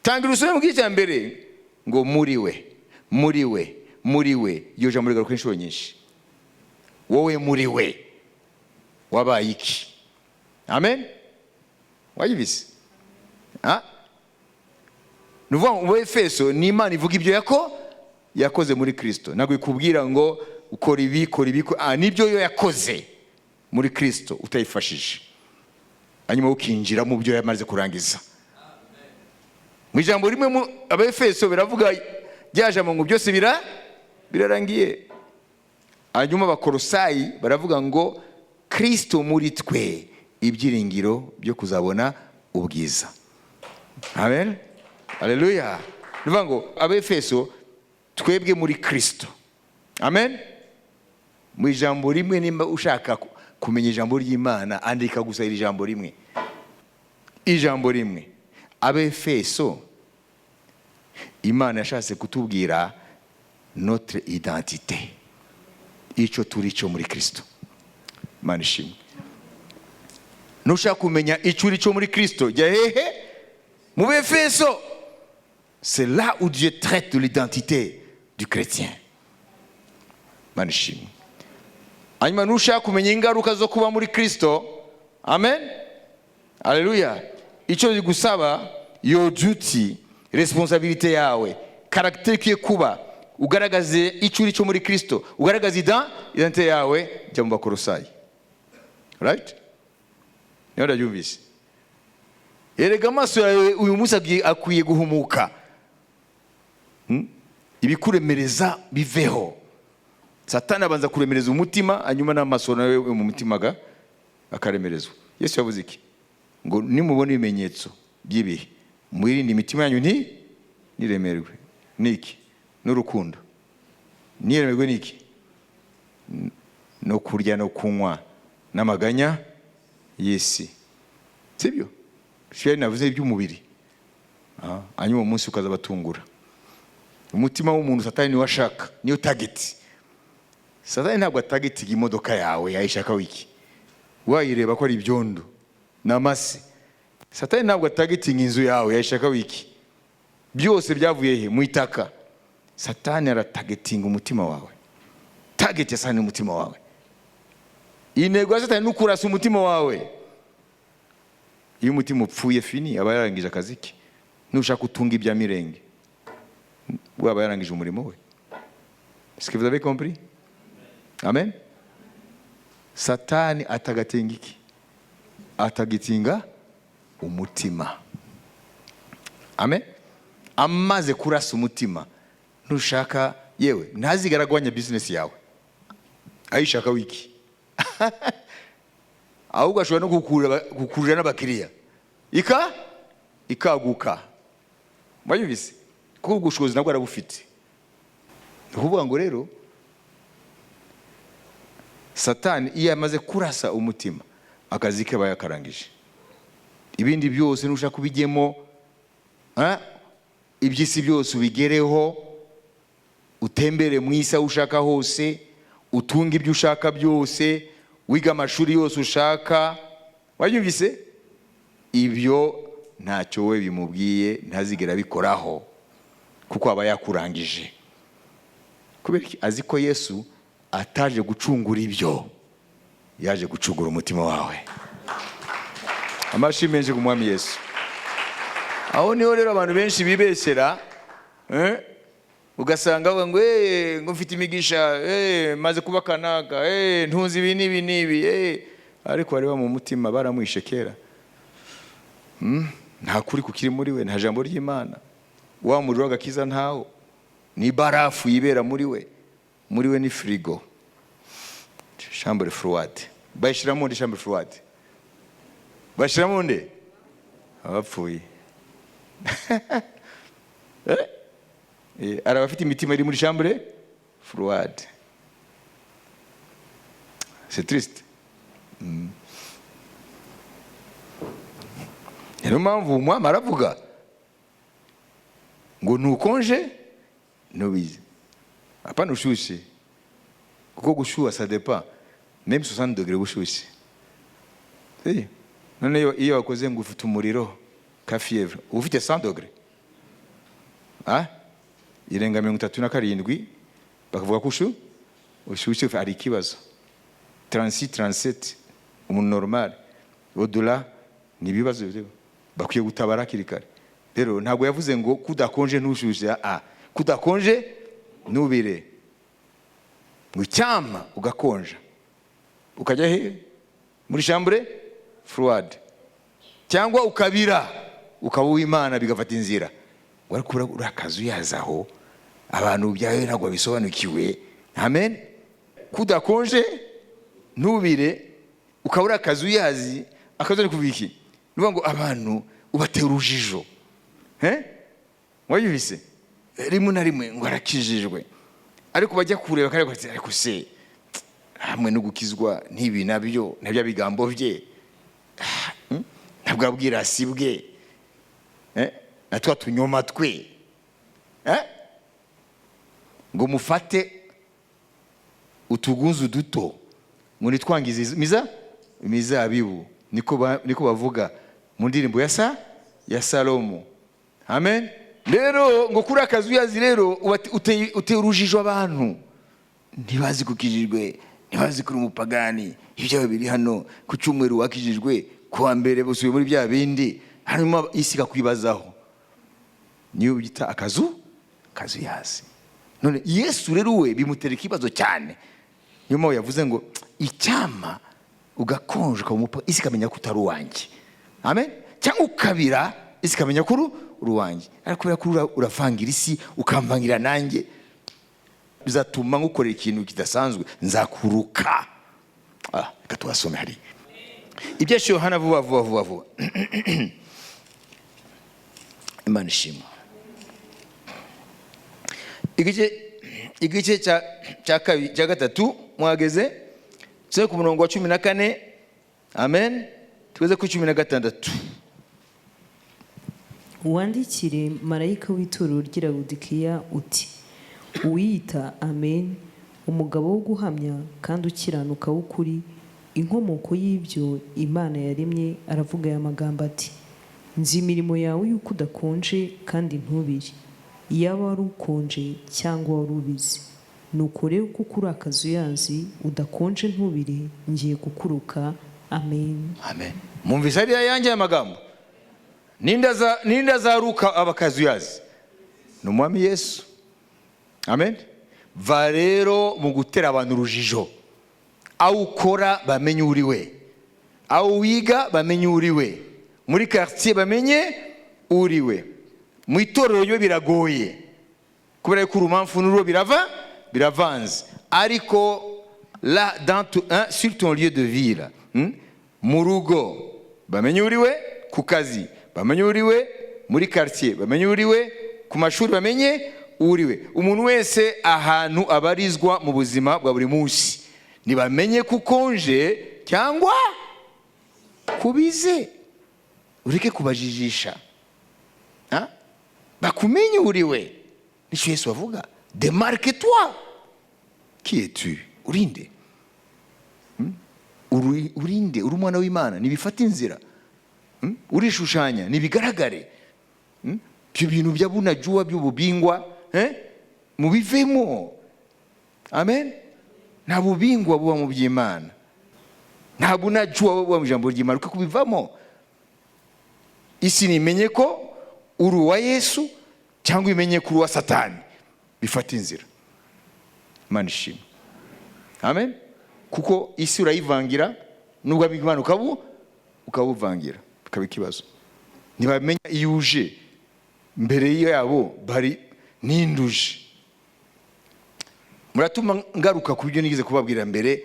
Tangira usome mu gice cya mbere ngo muri we, muri we. Muri we, iryo jambo rigaruka inshuro nyinshi. Wowe muri we wabaye iki? Amen. Wayibise? Ah? Ni ukuvuga ngo mu Efeso ni Imana ivuga ibyo yakoze muri Kristo. Ntabwo ikubwira ngo ukora ibi, kora ibi, nibyo yo yakoze muri Kristo utayifashije, hanyuma ukinjira mu byo yamaze kurangiza. Mu ijambo rimwe, mu Abefeso biravuga rya jambo ngo byose birarangiye. Hanyuma Abakorosayi baravuga ngo Kristo muri twe, ibyiringiro byo kuzabona ubwiza. Amen, haleluya. Ni ukuvuga ngo Abefeso, twebwe muri Kristo. Amen. Mu ijambo rimwe, nimba ushaka kumenya ijambo ry'Imana, andika gusa iri jambo rimwe, ijambo rimwe, Abefeso. Imana yashatse kutubwira notre identité, icyo turi cyo muri Kristo. Imana ishimwe. Nushaka kumenya icyo uri cyo muri Kristo, jya hehe? Mu Befeso. C'est là où Dieu traite de l'identité du chrétien. Imana ishimwe. Hanyuma nushaka kumenya ingaruka zo kuba muri Kristo, amen, aleluya, icyo bigusaba, your duty, responsabilité yawe, caractère ikwiye kuba ugaragaze icyo uri cyo muri Kristo, ugaragaze identité yawe, jya mu Bakorosayi. Right? Niyo ndabyumvise. Erega amaso yawe uyu munsi akwiye guhumuka. Ibikuremereza biveho. Satani abanza kuremereza umutima, hanyuma n'amaso nawe mu mutima akaremerezwa. Yesu yavuze iki? Ngo nimubona ibimenyetso by'ibihe, mwirinde imitima yanyu ntiremerwe niki? N'urukundo niremerwe niki? No kurya no kunywa n'amaganya y'isi, sibyo? Sibyo navuze iby'umubiri. Hanyuma uwo munsi ukazabatungura. Umutima w'umuntu Satani niwe ashaka, niyo target. Satani ntabwo atargetinga imodoka yawe. Yayishaka wiki wayireba ko ari ibyondo n'amase? Satani ntabwo atargetinga inzu yawe. Yayishaka wiki? Byose byavuye he? Mu itaka. Satani aratargetinga umutima wawe. Target ya Satani ni umutima wawe. Intego ya Satani ni ukurasa umutima wawe. Iyo umutima upfuye, fini, aba yarangije akazi ke. Nushaka utunga ibya mirenge, waba yarangije umurimo we. Est-ce que vous avez compris? Amen. Satani atargetinga iki? Atargetinga umutima. Amen. Amaze kurasa umutima, ntushaka yewe ntazigera agwanya business yawe. Ayishaka wiki? Ahubwo ashobora no gukurura n'abakiriya, ikaguka. Mwayumvise? Kuko ubwo bushobozi nabwo arabufite. Ni ukuvuga ngo rero Satani iyo amaze kurasa umutima, akazi ke aba yakarangije. Ibindi byose nushaka ubijyemo, iby'isi byose ubigereho, utembere mu isi aho ushaka hose, utunge ibyo ushaka byose, wiga amashuri yose ushaka. Wayumvise? Ibyo ntacyo we bimubwiye, ntazigera abikoraho kuko aba yakurangije. Kubera iki? Azi ko Yesu ataje gucungura ibyo, yaje gucungura umutima wawe. Amashyi menshi ku Mwami Yesu. Aho niho rero abantu benshi bibeshyera, eh? Ugasanga bavuga ngo ngo mfite imigisha, maze kuba kanaka, ntuzi ibi n'ibi n'ibi, Ariko bareba mu mutima, baramwishe kera. Nta kuri kukiri muri we, nta jambo ry'Imana, wa muriro w'agakiza ntawo, ni barafu yibera muri we. Muri we ni firigo, chambre froide. Bayishyiramo undi chambre froide, bashyiramo undi abapfuye. Hari abafite imitima iri muri chambre froide. C'est triste. Niyo mpamvu umwami aravuga ngo ntukonje ntubizi, apana ushyushye, kuko gushyuha ça dépend, même 60 degrés bushyushye. None iyo wakoze ngo ufite umuriro ka fièvre, uba ufite 100 degrés, ah? Irenga 37. Bakavuga ko ushyushye, hari ikibazo. 36, 37, umuntu normal, au-delà ni ibibazo bakwiye gutabara hakiri kare. Rero ntabwo yavuze ngo kudakonje ntushyushye, a kudakonje ntubire, ngo icyampa ugakonja ukajya he? Muri chambre froide, cyangwa ukabira ukaba uw'Imana, bigafata inzira. Ngo ariko uri akazu yazaho abantu byawe ntabwo babisobanukiwe. Amen. Kudakonje ntubire, ukaba uri akazu yazi. Akazu ari kuvuga iki? Ni ukuvuga ngo abantu ubatera urujijo. Wayumvise rimwe na rimwe ngo arakijijwe, ariko bajya kureba akareba bati: "Ariko se hamwe no gukizwa n'ibi nabyo na bya bigambo bye, ntabwo bwirasi bwe, na twa tunyoma twe, ngo mufate utugunzu duto ngo nitwangize imizabibu." Niko bavuga mu ndirimbo ya Salomo. Amen. Rero ngo kuri akazu yazi rero uteye urujijo abantu, ntibazi kukijijwe, ntibazi kuri umupagani. Ibyawe biri hano ku cyumweru wakijijwe, ku wa mbere busubiye muri bya bindi, hanyuma isi ikakwibazaho. Niyo byita akazu kazuyazi. None Yesu rero we bimutera ikibazo cyane. Niyo mpamvu yavuze ngo icyama ugakonja ukaba isi ikamenya ko utari uwanjye. Amen. Cyangwa ukabira, isi ikamenya ko uri uwanjye. Ariko kubera ko uravangira isi, ukamvangira nanjye, bizatuma ngukorera ikintu kidasanzwe, nzakuruka. Reka tubasome hariya Ibyashiwe Yohana vuba vuba vuba vuba. Imana ishimwe. Igice cya kabiri, cya gatatu mwageze tuse ku murongo wa 14. Amen. Tugeze ku 16. Wandikire marayika w'itorero ry'i Lawodikiya uti: "Uwiyita Amen, umugabo wo guhamya kandi ukiranuka w'ukuri, inkomoko y'ibyo Imana yaremye, aravuga aya magambo ati: Nzi imirimo yawe, yuko udakonje kandi ntubire. Iyaba wari ukonje cyangwa wari ubize! Nuko rero kuko uri akazuyazi, udakonje, ntubire, ngiye kukuruka." Amen. Amen. Mwumvise ariya yanjye aya magambo? Ninde azaruka abakazuyazi? Ni Umwami Yesu. Amen. Va rero mu gutera abantu urujijo. Aho ukora bamenye uri we, aho wiga bamenye uri we, muri quartier bamenye uri we. Mu itorero ryo biragoye kubera ko urumamfu n'uro biravanze, ariko là dans ton, hein, sur ton lieu de vie là, Mu rugo bamenye uri we, ku kazi bamenye uri we, muri quartier bamenye uri we, ku mashuri bamenye uri we. Umuntu wese ahantu abarizwa mu buzima bwa buri munsi ntibamenye ko ukonje cyangwa kubize. Ureke kubajijisha. Ha? Bakumenye uri we. Nicyo Yesu avuga: "Démarque toi qui es-tu?" Urinde? Urinde? Uri umwana w'Imana, ntibifata inzira. Urishushanya, ntibigaragare. Ibyo bintu bya bunajuwa by'ububingwa, eh? Mubivemo. Amen. Nta bubingwa buba mu by'Imana, nta bunajuwa buba mu ijambo ry'Imana. Ureke kubivamo. Isi nimenye ko uri uwa Yesu cyangwa imenye ko uri uwa Satani, bifata inzira. Imana ishimwe. Amen. Kuko isi urayivangira, nubwo Imana ukabuvangira, bikaba ikibazo. Ntibamenya iyo uje mbere yabo bari ninduje. Muratuma ngaruka ku byo nigeze kubabwira mbere,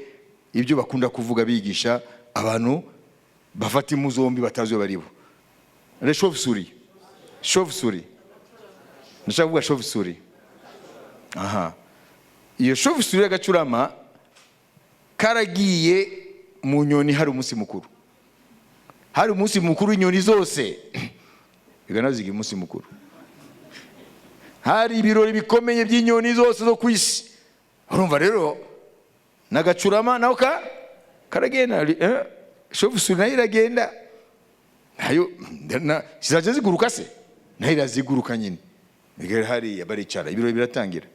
ibyo bakunda kuvuga bigisha abantu bafata impu zombi batazi iyo baribo. Les chauves-souris, chauve-souris, ndashaka kuvuga chauve-souris. Aha, iyo chauve-souris y'agacurama karagiye mu nyoni. Hari umunsi mukuru, hari umunsi mukuru w'inyoni zose, bigana ziga umunsi mukuru. Hari ibirori bikomeye by'inyoni zose zo ku isi. Urumva rero n'agacurama naho karagenda, chauve-souris nayo iragenda, nayo zizajya ziguruka se, nayo iraziguruka nyine. Bigera hariya baricara, ibirori biratangira.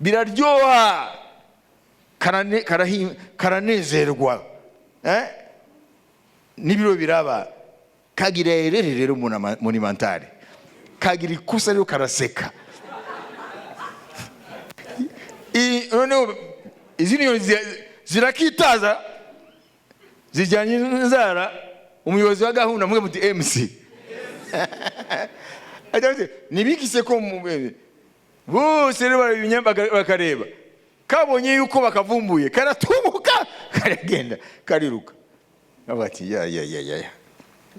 Biraryoha, karanezerwa, eh? N'ibiro biraba kagira erreur rero monumentale, kagira ikosa rero, karaseka. Noneho izindi nyoni zirakitaza, zijyanye n'inzara. Umuyobozi wa gahunda, mwe muti MC, agira ati, nibikise ko bose rero barabimenya, bakareba kabonye yuko bakavumbuye, karatumuka, karagenda, kariruka. Bavuga ati: "Ya ya ya ya ya,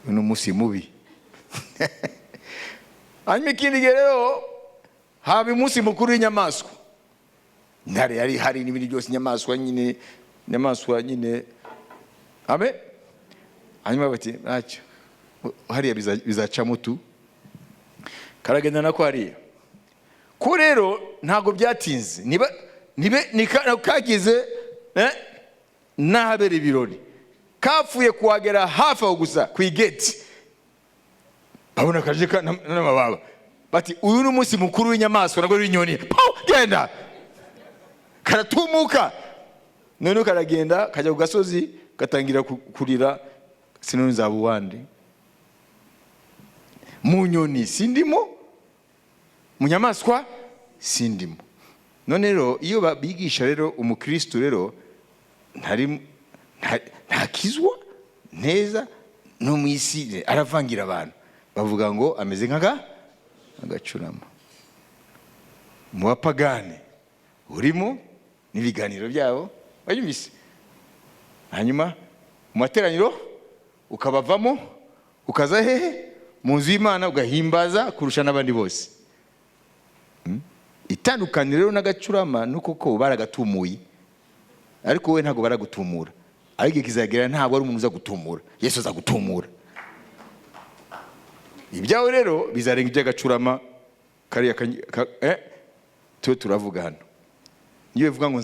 uyu ni umunsi mubi." Hanyuma ikindi gihe rero haba umunsi mukuru w'inyamaswa. Intare yari hari n'ibindi byose, inyamaswa nyine, inyamaswa nyine. Amen. Hanyuma bati: "Ntacyo, hariya bizacamo tu." Karagenda nako hariya ko rero ntabwo byatinze, niba nibe kagize n'ahabera ibirori, kapfuye kuhagera hafi aho gusa ku igeti, babona kaje n'amababa. Bati: "Uyu ni umunsi mukuru w'inyamaswa, nabwo w'inyoni." Pau, genda! Karatumuka, noneho karagenda, kajya ku gasozi, gatangira kurira: "Sinone nzaba uwande? Mu nyoni sindimo, mu nyamaswa sindimo." None rero iyo bigisha rero umukristo rero ntari ntakizwa neza no mu isi, aravangira abantu, bavuga ngo ameze nk'aga agacurama. Mu bapagani urimo n'ibiganiro byabo wayumvise, hanyuma mu materaniro ukabavamo, ukaza hehe? Mu nzu y'Imana, ugahimbaza kurusha n'abandi bose. Itandukaniro rero n'agacurama ni uko ko baragatumuye, ariko wowe ntabwo baragutumura. Ariko igihe kizagera, ntabwo ari umuntu uza gutumura, Yesu azagutumura. Ibyawe rero bizarenga iby'agacurama kariya. Tube turavuga hano, niyo bivuga ngo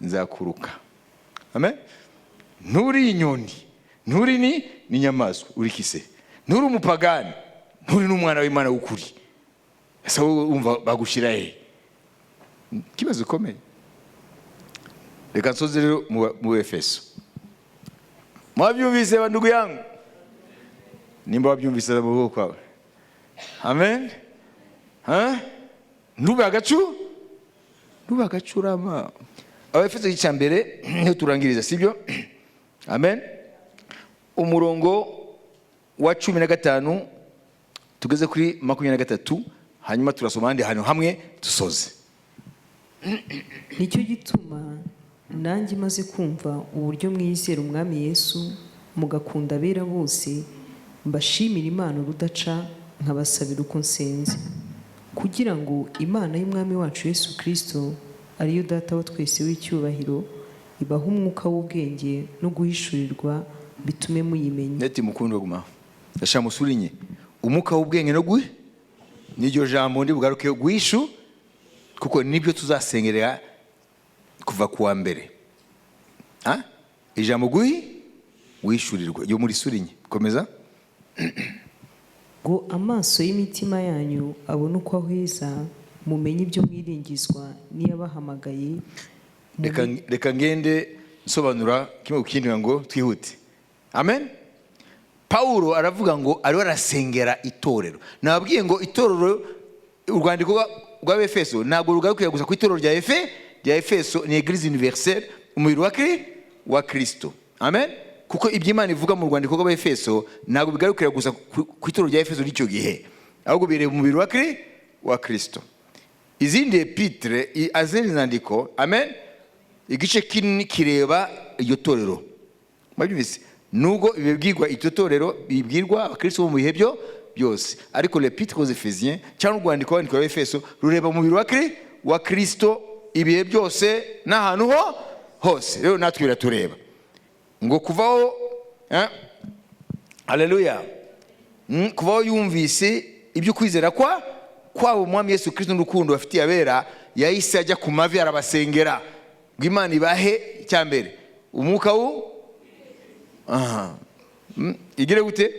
nzakuruka. Amen. Nturi inyoni, nturi ni n'inyamaswa, uri kise? Nturi umupagani, nturi n'umwana w'Imana w'ukuri. Ese wowe wumva bagushyira he? Ikibazo gikomeye. Reka nsoze rero mu Efeso. Mwabyumvise, bandugu yangu? Nimba wabyumvise mu kuboko kwawe, amen. Ha? Ntube agacurama. Abefeso icya mbere niho turangiriza, sibyo? Amen. Umurongo wa 15 tugeze kuri 23, hanyuma turasoma ahandi hantu hamwe dusoze. Nicyo gituma nanjye maze kumva uburyo mwizera Umwami Yesu, mugakunda abera bose, mbashimira Imana urudaca, nkabasabira uko nsenze, kugira ngo Imana y'Umwami wacu Yesu Kirisito, ariyo Data wa twese w'icyubahiro, ibahe umwuka w'ubwenge no guhishurirwa, bitume muyimenya. Neti mukundwa, guma, ndashaka musurinye umwuka w'ubwenge no guhi, n'iryo jambo ndi bugaruke, guhishu, kuko nibyo tuzasengerera kuva ku wa mbere. Ha? Ijambo guhi guhishurirwa, iyo muri surinye. Komeza. Ngo amaso y'imitima yanyu abone uko ahweza, mumenye ibyo mwiringizwa n'iyabahamagaye. Reka ngende nsobanura kimwe ku kindi ngo twihute. Amen. Pawulo aravuga ngo ariwe arasengera itorero. Nababwiye ngo itorero, urwandiko rw'Abefeso ntabwo rugarukira gusa ku itorero rya Efeso, ni église universelle, umubiri wa Kristo. Amen. Kuko ibyo Imana ivuga mu rwandiko rw'Abefeso ntabwo bigarukira gusa ku itorero rya Efeso ry'icyo gihe, ahubwo bireba umubiri wa Kristo. Izindi épîtres, izindi nyandiko, amen, igice kinini kireba iryo torero. Mwabyumvise? Nubwo ibibwirwa iryo torero bibwirwa abakristo bo mu bihe byo byose, ariko l'épître aux Éphésiens cyangwa urwandiko rwandiko rw'Efeso rureba umubiri wa Kristo ibihe byose n'ahantu ho hose. Rero natwe biratureba ngo kuvaho, eh? Haleluya. Kuvaho yumvise ibyo kwizera kwabo Umwami Yesu Kristo n'urukundo bafitiye abera, yahise ajya ku mavi, arabasengera ngo Imana ibahe icya mbere umwuka wu aha. Igire gute?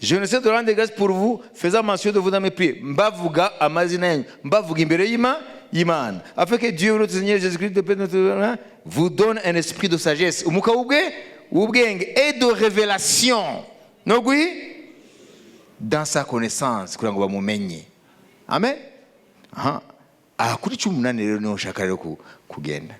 Je ne cesse de rendre grâce pour vous, faisant mention de vous dans mes prières. Mbavuga amazina yanyu, mbavuga imbere y'Imana. Afin que Dieu, notre Seigneur Jésus-Christ, le Père notre, vous donne un esprit de sagesse, umwuka w'ubwenge, et de révélation. No gui? Dans sa connaissance, kugira ngo bamumenye. Amen. Aha. Aha kuri 18 rero niho nshaka rero kugenda.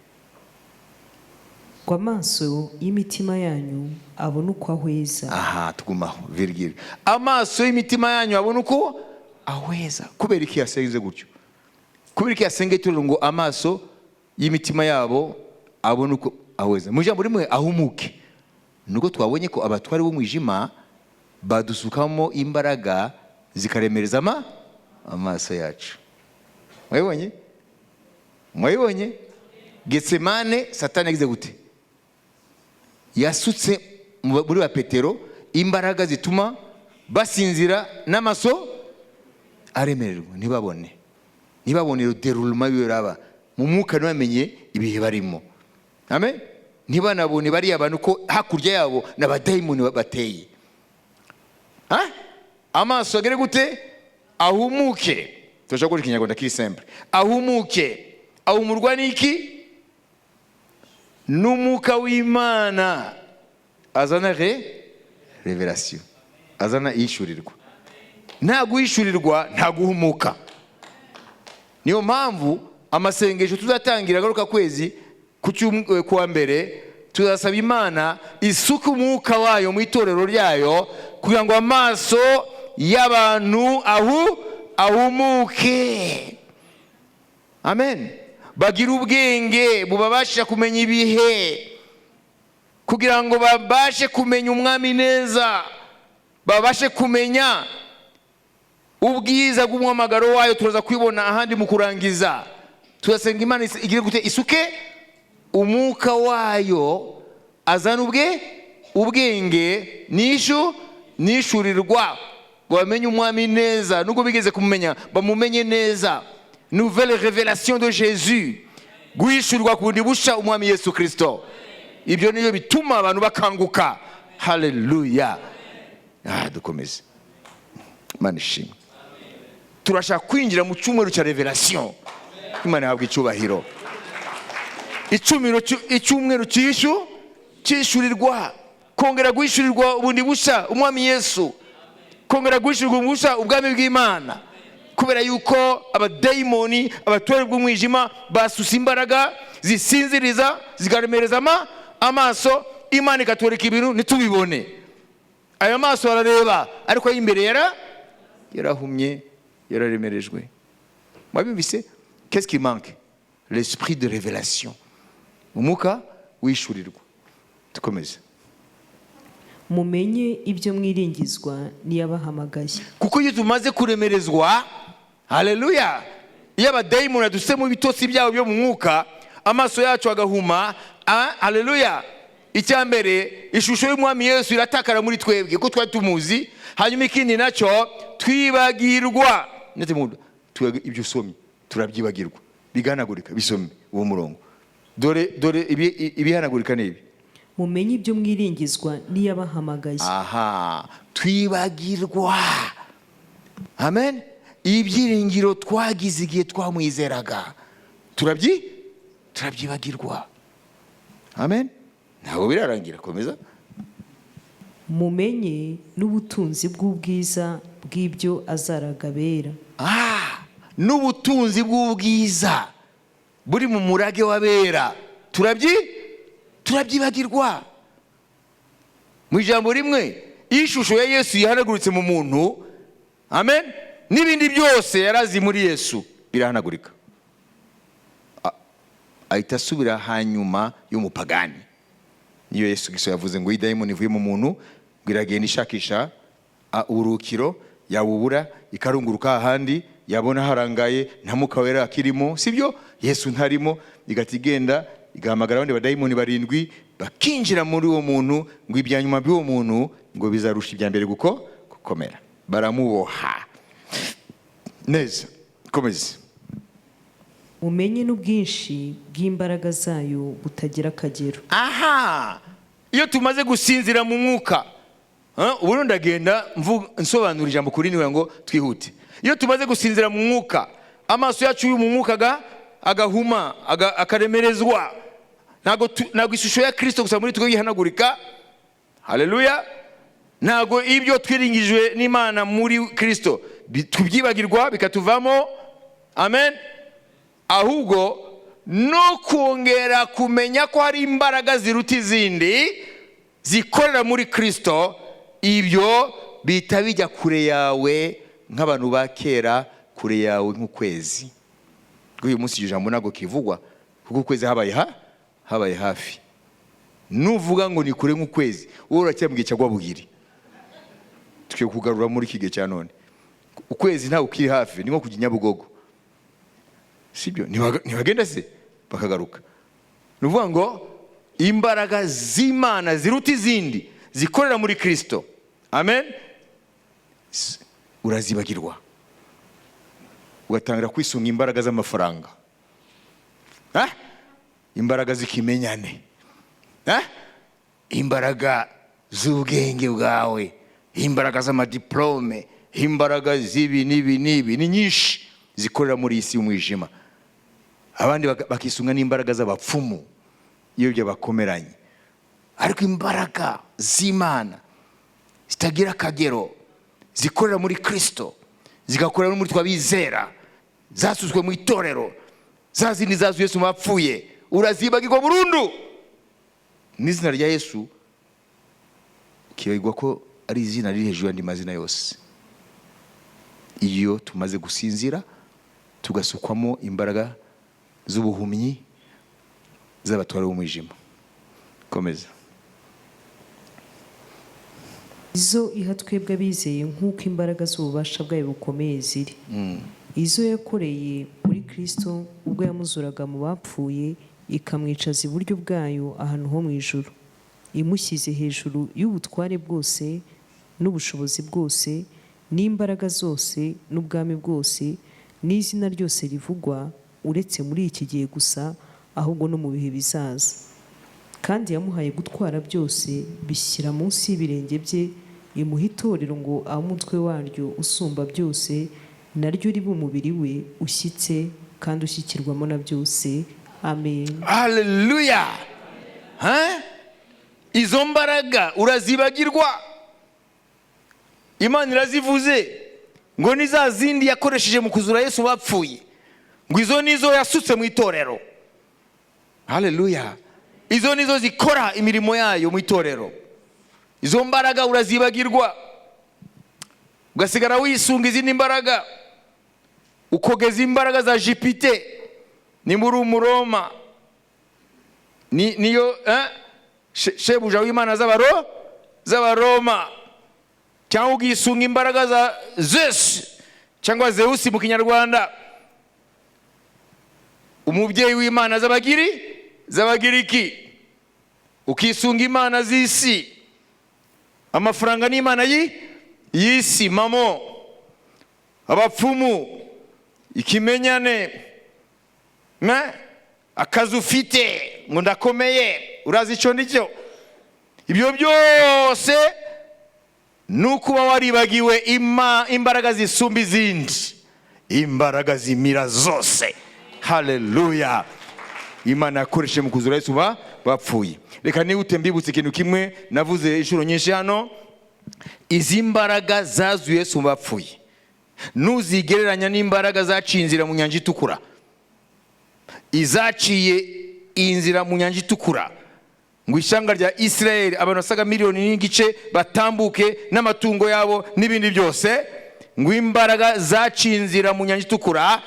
Ngo amaso y'imitima yanyu abone uko ahweza. Aha tugumaho, virgule. Amaso y'imitima yanyu abone uko ahweza. Kubera iki yasenze gutyo? Kubera iki yasenga itorero ngo amaso y'imitima yabo abone uko ahweza? Mu ijambo rimwe, ahumuke. Nuko twabonye ko abatware b'umwijima badusukamo imbaraga zikaremereza amaso yacu. Mwabibonye? Mwabibonye? Getsemane, Satani yagize gute? Yasutse muri ba Petero imbaraga zituma basinzira n'amaso aremererwa, ntibabone déroulement y'ibiraba mu mwuka, ntibamenye ibihe barimo. Amen. Ntibanabone bariya bantu ko hakurya yabo n'abadayimoni bateye. Ha? Amaso agere gute? Ahumuke. Turashobora gukoresha Ikinyarwanda kiri simple. Ahumuke. Ahumurwa n'iki? N'umwuka w'Imana azana révélation, azana ihishurirwa. Nta guhishurirwa, nta guhumuka. Niyo mpamvu amasengesho tuzatangira agaruka kwezi kuwa mbere, tuzasaba Imana isuka umwuka wayo mu itorero ryayo kugira ngo amaso y'abantu ahumuke. Amen. Bagire ubwenge bubabasha kumenya ibihe, kugira ngo babashe kumenya Umwami neza, babashe kumenya ubwiza bw'umuhamagaro wayo. Turaza kwibona ahandi mu kurangiza. Turasenga Imana igire gute? Isuke umwuka wayo, azana ubwenge n'ishurirwa, ngo bamenye Umwami neza. Nubwo bigeze kumumenya, bamumenye neza. Nouvelle révélation de Jésus, guhishurirwa kundi busha Umwami Yesu Kristo. Ibyo niyo bituma abantu bakanguka. Haleluya. Ah, dukomeze. Imana ishimwe. Turashaka kwinjira mu cyumweru cya révélation. Imana ihabwa icyubahiro. Icyumweru cyishyurirwa, kongera guhishurirwa ubundi busha Umwami Yesu, kongera guhishurirwa ubundi busha ubwami bw'Imana, kubera yuko abadayimoni, abatware bw'umwijima, basusa imbaraga zisinziriza, zikaremereza amaso. Imana ikatwereka ibintu ntitubibone. Ayo maso arareba, ariko ay'imbere yarahumye, yararemerejwe. Mwabibise? Qu'est-ce qui manque? L'esprit de révélation, umwuka wishurirwa. Dukomeze. Mumenye ibyo mwiringizwa n'iyabahamagaye. Kuko iyo tumaze kuremerezwa, haleluya, iyo abadayimoni adusemo ibitotsi byabo byo mu mwuka, amaso yacu agahuma, haleluya, icya mbere, ishusho y'Umwami Yesu iratakara muri twebwe kuko twari tumuzi. Hanyuma ikindi nacyo, twibagirwa. Ndetse ibyo usomye turabyibagirwa, biganagurika. Bisome uwo murongo. Dore ibihanagurika ni ibi. Mumenye ibyo mwiringizwa n'iyabahamagaye. Aha twibagirwa, amen, ibyiringiro twagize igihe twamwizeraga, turabyibagirwa. Amen. Ntabwo birarangira, komeza. Mumenye n'ubutunzi bw'ubwiza bw'ibyo azaraga abera. Ah, n'ubutunzi bw'ubwiza buri mu murage w'abera turabyibagirwa. Mu ijambo rimwe, iyo ishusho ya Yesu yihanaguritse mu muntu, amen, n'ibindi byose yarazi muri Yesu birahanagurika. Ahita asubira hanyuma y'umupagani. Niyo Yesu Kristo yavuze ngo idayimoni ivuye mu muntu ngo iragenda ishakisha uburuhukiro, yabubura ikarunguruka ahandi, yabona harangaye, nta Mwuka Wera akirimo, sibyo, Yesu ntarimo, igahita igenda igahamagara abandi badayimoni barindwi, bakinjira muri uwo muntu, ngo ibya nyuma by'uwo muntu ngo bizarusha ibya mbere gukomera. Baramuboha neza. Komeza. Mumenye n'ubwinshi bw'imbaraga zayo butagira akagero. Aha iyo tumaze gusinzira mu mwuka. Ubundi ndagenda nsobanura ijambo kuri kugira ngo twihute. Iyo tumaze gusinzira mu mwuka, amaso yacu yo mu mwuka agahuma, akaremerezwa. Ntabwo ishusho ya Kirisito gusa muri twe yihanagurika. Haleluya! Ntabwo ibyo twiringijwe n'Imana muri Kirisito tubyibagirwa bikatuvamo. Amen. Ahubwo no kongera kumenya ko hari imbaraga ziruta izindi zikorera muri Kirisito, ibyo bihita bijya kure yawe nk'abantu ba kera, kure yawe nk'ukwezi. Uyu munsi iryo jambo ntabwo kivugwa kuko ukwezi habaye hafi. Nuvuga ngo ni kure nk'ukwezi, wowe uracyambwiye cya Rwabugiri. Tukwiye kugarura muri iki gihe cya none. Ukwezi ntabwo kiri hafi, ni nko kujya i Nyabugogo, sibyo? Ntibagenda se bakagaruka? Ni ukuvuga ngo imbaraga z'Imana ziruta izindi zikorera muri Kirisito, amen, urazibagirwa, ugatangira kwisunga imbaraga z'amafaranga, imbaraga z'ikimenyane, imbaraga z'ubwenge bwawe, imbaraga z'amadiplome, imbaraga z'ibi n'ibi n'ibi. Ni nyinshi zikorera muri iyi si y'umwijima. Abandi bakisunga n'imbaraga z'abapfumu iyo byabakomeranye. Ariko imbaraga z'Imana zitagira akagero zikorera muri Kirisito, zigakorera no muri twabizera zasutswe mu itorero, za zindi zazuye Yesu mu bapfuye, urazibagirwa burundu. N'izina rya Yesu ukibagirwa ko ari izina riri hejuru y'andi mazina yose. Iyo tumaze gusinzira, tugasukwamo imbaraga z'ubuhumyi z'abatware b'umwijima. Komeza. Izo iha twebwe abizeye nk'uko imbaraga z'ububasha bwayo bukomeye ziri, izo yakoreye muri Kristo ubwo yamuzuraga mu bapfuye, ikamwicaza iburyo bwayo ahantu ho mu ijuru, imushyize hejuru y'ubutware bwose n'ubushobozi bwose n'imbaraga zose n'ubwami bwose n'izina ryose rivugwa, uretse muri iki gihe gusa, ahubwo no mu bihe bizaza. Kandi yamuhaye gutwara byose, bishyira munsi y'ibirenge bye, imuha itorero ngo abe umutwe waryo usumba byose, naryo ribe umubiri we ushyitse kandi ushyikirwamo na byose. Amen. Haleluya! Ha? Izo mbaraga urazibagirwa. Imana irazivuze ngo ni za zindi yakoresheje mu kuzura Yesu bapfuye, ngo izo nizo yasutse mu itorero. Haleluya! Izo nizo zikora imirimo yayo mu itorero. Izo mbaraga urazibagirwa, ugasigara wisunga izindi mbaraga, ukogeza imbaraga za Jupiter nimba uri Umuroma, niyo shebuja w'imana z'Abaroma, cyangwa ukisunga imbaraga za Zeus cyangwa Zeusi mu Kinyarwanda, umubyeyi w'imana z'Abagiriki, ukisunga imana z'isi. Amafaranga ni imana y'isi, mamo, abapfumu, ikimenyane, akazi ufite ngo ndakomeye, urazi icyo ndicyo. Ibyo byose ni ukuba waribagiwe imbaraga zisumba izindi, imbaraga zimira zose. Haleluya! Imana yakoresheje mu kuzura Yesu bapfuye. Reka nihute mbibutse ikintu kimwe navuze inshuro nyinshi hano. Izi mbaraga zazuye Yesu mu bapfuye nuzigereranya n'imbaraga zaciye inzira mu Nyanja Itukura, izaciye inzira mu Nyanja Itukura ngo ishyanga rya Isirayeli, abantu basaga 1.5 miliyoni, batambuke n'amatungo yabo n'ibindi byose, ngo imbaraga zaciye inzira mu Nyanja Itukura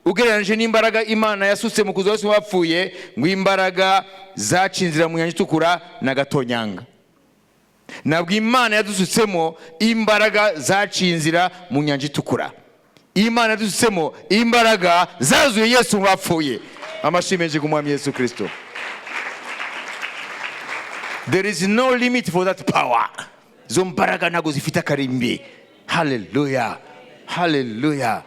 ugereranyije n'imbaraga Imana yasutse mu kuzura Yesu bapfuye, ngo imbaraga zaciye inzira mu Nyanja Itukura na gatonyanga. Ntabwo Imana yadusutsemo imbaraga zaciye inzira mu Nyanja Itukura. Imana yadusutsemo imbaraga zazuye Yesu mu bapfuye. Amashyi menshi ku Mwami Yesu Kirisito. There is no limit for that power. Izo mbaraga ntabwo zifite akarimbi. Haleluya, haleluya!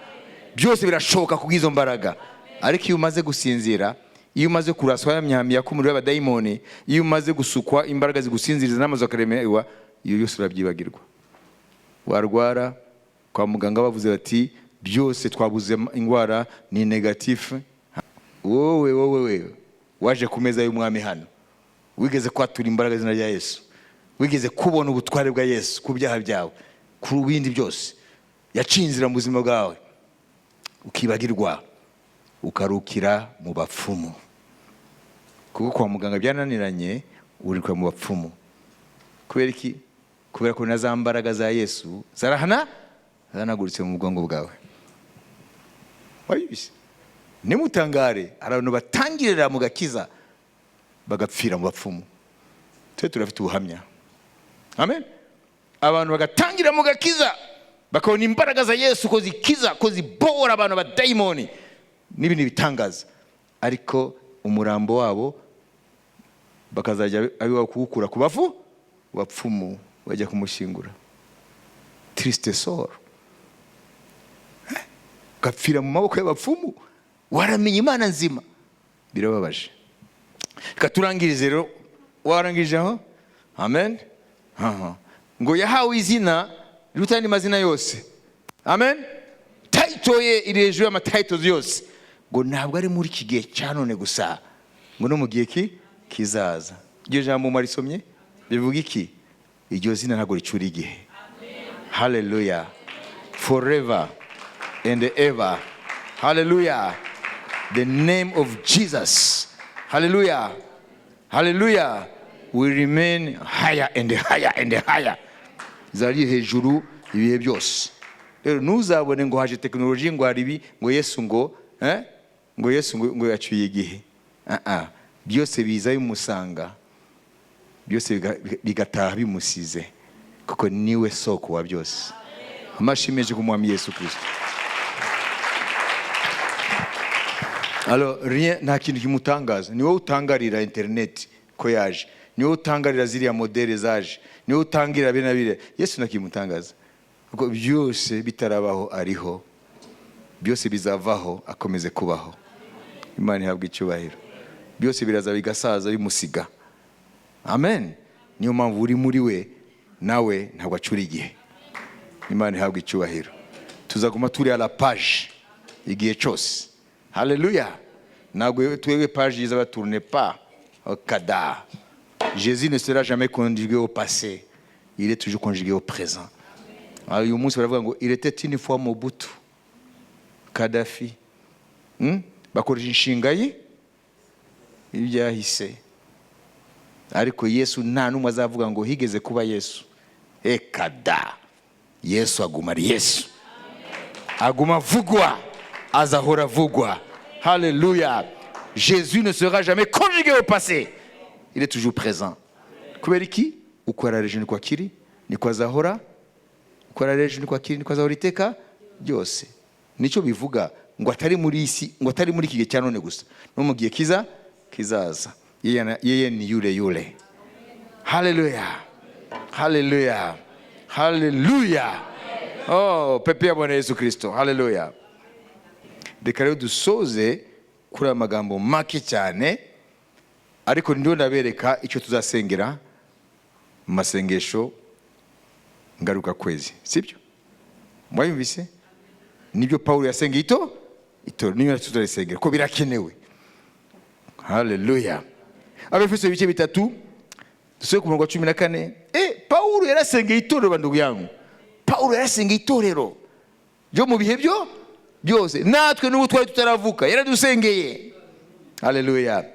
Byose birashoboka kubw'izo mbaraga. Ariko iyo umaze gusinzira, iyo umaze kuraswa ya myambi yaka umuriro y'abadayimoni, iyo umaze gusukwa imbaraga zigusinziriza n'amazu akaremerwa, Iyo yose urabyibagirwa. Warwara, kwa muganga bavuze bati byose twabuze, indwara ni négatif. Wowe, wowe, wewe waje ku meza y'umwami hano, wigeze kwatura imbaraga z'izina rya Yesu, wigeze kubona ubutware bwa Yesu ku byaha byawe, ku bindi byose yaciye inzira mu buzima bwawe, ukibagirwa, ukarukira mu bapfumu kuko kwa muganga byananiranye, urikwa mu bapfumu. Kubera iki? Kubera ko na za mbaraga za Yesu zarahana zanaguritse mu bwonko bwawe. Wabibise? Nimutangare, hari abantu batangirira mu gakiza bagapfira mu bapfumu. Twe turafite ubuhamya, amen. Abantu bagatangira mu gakiza, bakabona imbaraga za Yesu ko zikiza, ko zibora abantu, abadayimoni n'ibindi bitangaza, ariko umurambo wabo bakazajya abiwa kuwukura ku bafu bapfumu bajya kumushyingura. Triste sort. Ugapfira mu maboko y'abapfumu waramenye Imana nzima, birababaje. Reka turangirize rero. Warangirije aho? Amen. Aha. Ngo yahawe izina riruta andi mazina yose, amen. Title ye iri hejuru y'ama titles yose. Ngo ntabwo ari muri iki gihe cya none gusa, ngo no mu gihe kizaza. Iryo jambo mwarisomye bivuga iki? Iryo zina ntabwo ricura igihe. Haleluya! Forever and ever, haleluya, the name of Jesus, haleluya, haleluya, will remain higher and higher and higher. Zari hejuru ibihe byose. Rero ntuzabone ngo haje tekinoloji, ngo hari ibi, ngo Yesu ngo Yesu ngo yacyuye igihe. Ah ah, byose biza bimusanga, byose bigataha bimusize, kuko niwe soko wa byose. Amashyi menshi ku Mwami Yesu Kirisito. Alors rien, nta kintu kimutangaza. Ni wowe utangarira internet ko yaje, ni wowe utangarira ziriya modèles zaje, ni wowe utangirira bene biriya. Yesu ntakimutangaza, kuko byose bitarabaho ariho, byose bizavaho akomeze kubaho. Imana ihabwa icyubahiro. Byose biraza bigasaza bimusiga, amen. Niyo mpamvu uri muri we nawe ntabwo acura igihe. Imana ihabwa icyubahiro. Tuzaguma turi à la page igihe cyose, haleluya. Ntabwo twebwe page iza tourne pas kada. Jésus ne sera jamais conjugué au passé, il est toujours conjugué au présent. Ah, uyu munsi baravuga ngo il était une fois Mobutu, Kadhafi. Bakoresha inshinga ye ibyahise, ariko Yesu nta n'umwe azavuga ngo higeze kuba Yesu. Ekada, Yesu aguma ari Yesu, aguma avugwa, azahora avugwa, haleluya. Jésus ne sera jamais conjugué au passé, il est toujours présent. Kubera iki? Uko yari ejo niko akiri, niko azahora. Uko yari ejo niko akiri, niko azahora iteka ryose. Nicyo bivuga ngo atari muri isi, ngo atari muri iki gihe cya none gusa, no mu gihe kizaza. Yeye ni yule yule. Haleluya, haleluya, haleluya! Oh, pepe ya Bwana Yesu Kristo, haleluya! Reka rero dusoze kuri aya magambo make cyane, ariko ndiho ndabereka icyo tuzasengera mu masengesho ngaruka kwezi, sibyo? Mwayumvise? Nibyo Pawulo yasengeye itorero, niyo tuzarisengera ko birakenewe. Haleluya! Abefeso ibice 3, dusubire ku murongo wa 14. Pawulo yarasengeye itorero. Bandugu yangu, Pawulo yarasengeye itorero ryo mu bihe byo byose. Natwe n'ubu twari tutaravuka yaradusengeye, haleluya.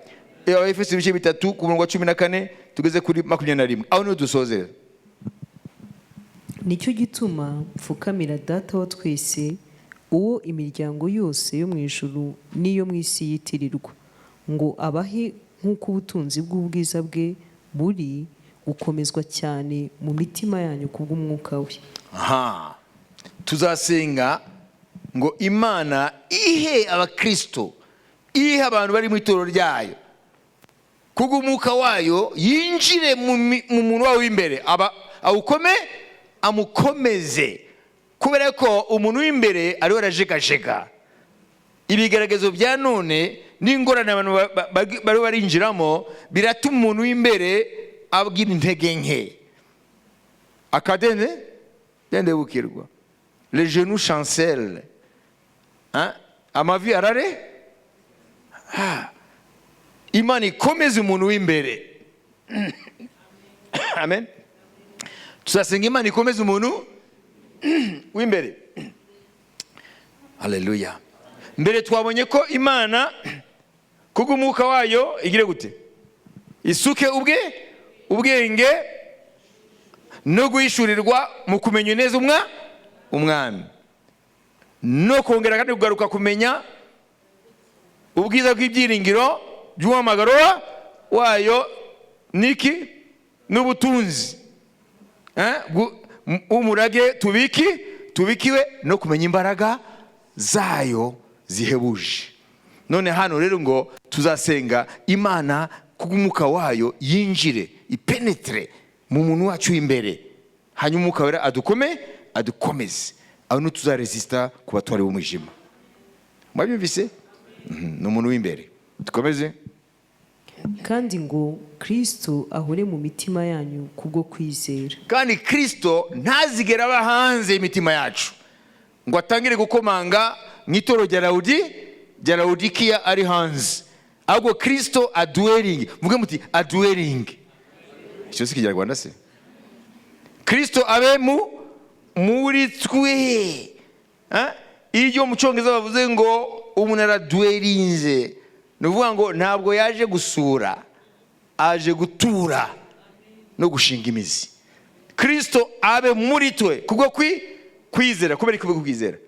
Abefeso ibice 3, ku murongo wa 14 tugeze kuri 21, aho niho dusozera. Nicyo gituma mfukamira Data wa twese, uwo imiryango yose yo mu ijuru n'iyo mu isi yitirirwa, ngo abahe nk'uko ubutunzi bw'ubwiza bwe buri gukomezwa cyane mu mitima yanyu kubw'umwuka we. Aha tuzasenga ngo Imana ihe abakristo, ihe abantu bari mu itorero ryayo, kubw'umwuka wayo yinjire mu muntu wawe w'imbere, aba awukome, amukomeze, kubera ko umuntu w'imbere ariwe arajegajega. Ibigaragazo bya none n'ingorane abantu bari barinjiramo biratuma umuntu w'imbere abwira intege nke. Akadende dendebukirwa, les genoux chancellent, hein? Amavi arare. Ah. Imana ikomeze umuntu w'imbere. Amen. Tuzasenga Imana ikomeze umuntu w'imbere. Haleluya. Mbere twabonye ko Imana kubw'umwuka wayo igire gute? Isuke ubwe ubwenge no guhishurirwa mu kumenya neza umwami, no kongera kandi kugaruka kumenya ubwiza bw'ibyiringiro by'umuhamagaro wayo niki n'ubutunzi, umurage tubikiwe, no kumenya imbaraga zayo zihebuje. None hano rero ngo tuzasenga Imana kubw'umwuka wayo yinjire, ipénétre mu muntu wacu w'imbere, hanyuma Umwuka Wera adukomeze, aho ntituzaresista ku batware b'umwijima. Mwabyumvise? Ni umuntu w'imbere. Dukomeze. Kandi ngo Kristo ahore mu mitima yanyu kubwo kwizera. Kandi Kirisito ntazigera aba hanze y'imitima yacu ngo atangire gukomanga mu itorero rya Lawudikiya ari hanze, ahubwo Kirisito adwellinge. Muvuge muti "adwellinge". Icyo si Ikinyarwanda se? Kirisito abe muri twe. Iyo mu Cyongereza bavuze ngo umuntu aradwellinze, ni ukuvuga ngo ntabwo yaje gusura, aje gutura no gushinga imizi. Kirisito abe muri twe kubwo kwizera. Kubera iki? Kubwo kwizera,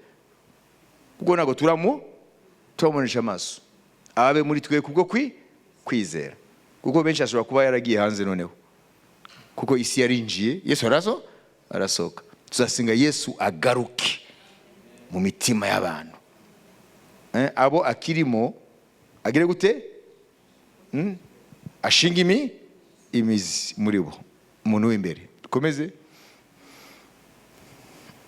kuko ntabwo turamubonesha amaso. Abe muri twe kubwo kwizera, kuko benshi ashobora kuba yaragiye hanze noneho, kuko isi yarinjiye, Yesu arasohoka. Tuzasenga Yesu agaruke mu mitima y'abantu. Abo akirimo agire gute? Ashinga imizi muri bo, umuntu w'imbere. Dukomeze.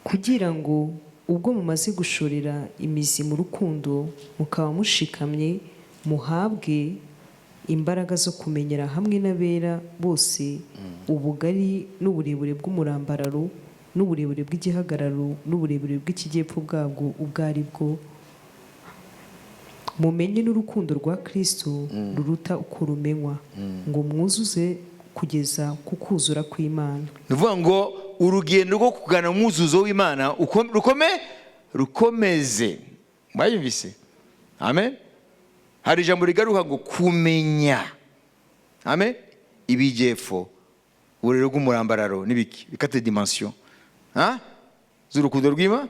Kugira ngo ubwo mumaze gushorera imizi mu rukundo, mukaba mushikamye, muhabwe imbaraga zo kumenyera hamwe n'abera bose ubugari n'uburebure bw'umurambararo n'uburebure bw'igihagararo n'uburebure bw'ikijyepfo bwabwo ubwo ari bwo, mumenye n'urukundo rwa Kristo ruruta uko rumenywa, ngo mwuzuze kugeza ku kuzura kw'Imana. Ni ukuvuga ngo urugendo rwo kugana umwuzuzo w'Imana rukomeze. Mwayumvise? Amen. Hari ijambo rigaruka ngo kumenya, amen, ibijyepfo, uburere bw'umurambararo n'ibiki bikate, dimension z'urukundo rw'Imana.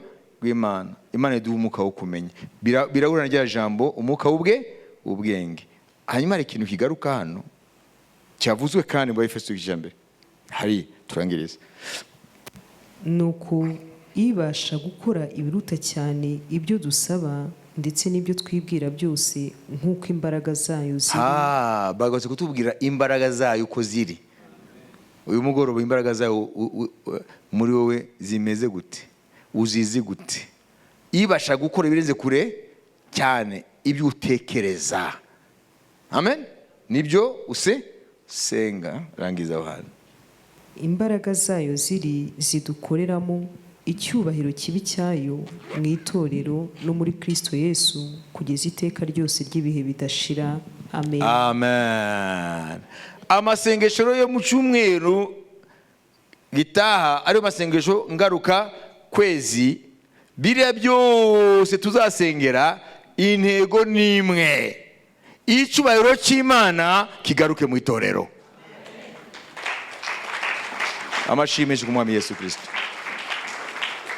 Imana iduha umwuka wo kumenya. Birahura na rya jambo umwuka w'ubwe ubwenge. Hanyuma hari ikintu kigaruka hano cyavuzwe kandi mu Efeso igice cya mbere hari, turangiriza. Nuko ibasha gukora ibiruta cyane ibyo dusaba ndetse n'ibyo twibwira byose, nk'uko imbaraga zayo ziri. Ah, bagarutse kutubwira imbaraga zayo uko ziri. Uyu mugoroba imbaraga zayo muri wowe zimeze gute? Uzizi gute? Ibasha gukora ibirenze kure cyane ibyo utekereza, amen, nibyo use senga. Rangiza aho hantu. Imbaraga zayo ziri zidukoreramo, icyubahiro kibe icyayo mu itorero no muri Kristo Yesu kugeza iteka ryose ry'ibihe bidashira. Amen. Amen. Amasengesho rero yo mu cyumweru gitaha, ariyo masengesho ngaruka kwezi, biriya byose tuzasengera, intego ni imwe: icyubahiro cy'Imana kigaruke mu itorero. Amashimisho ku Mwami Yesu Kirisito.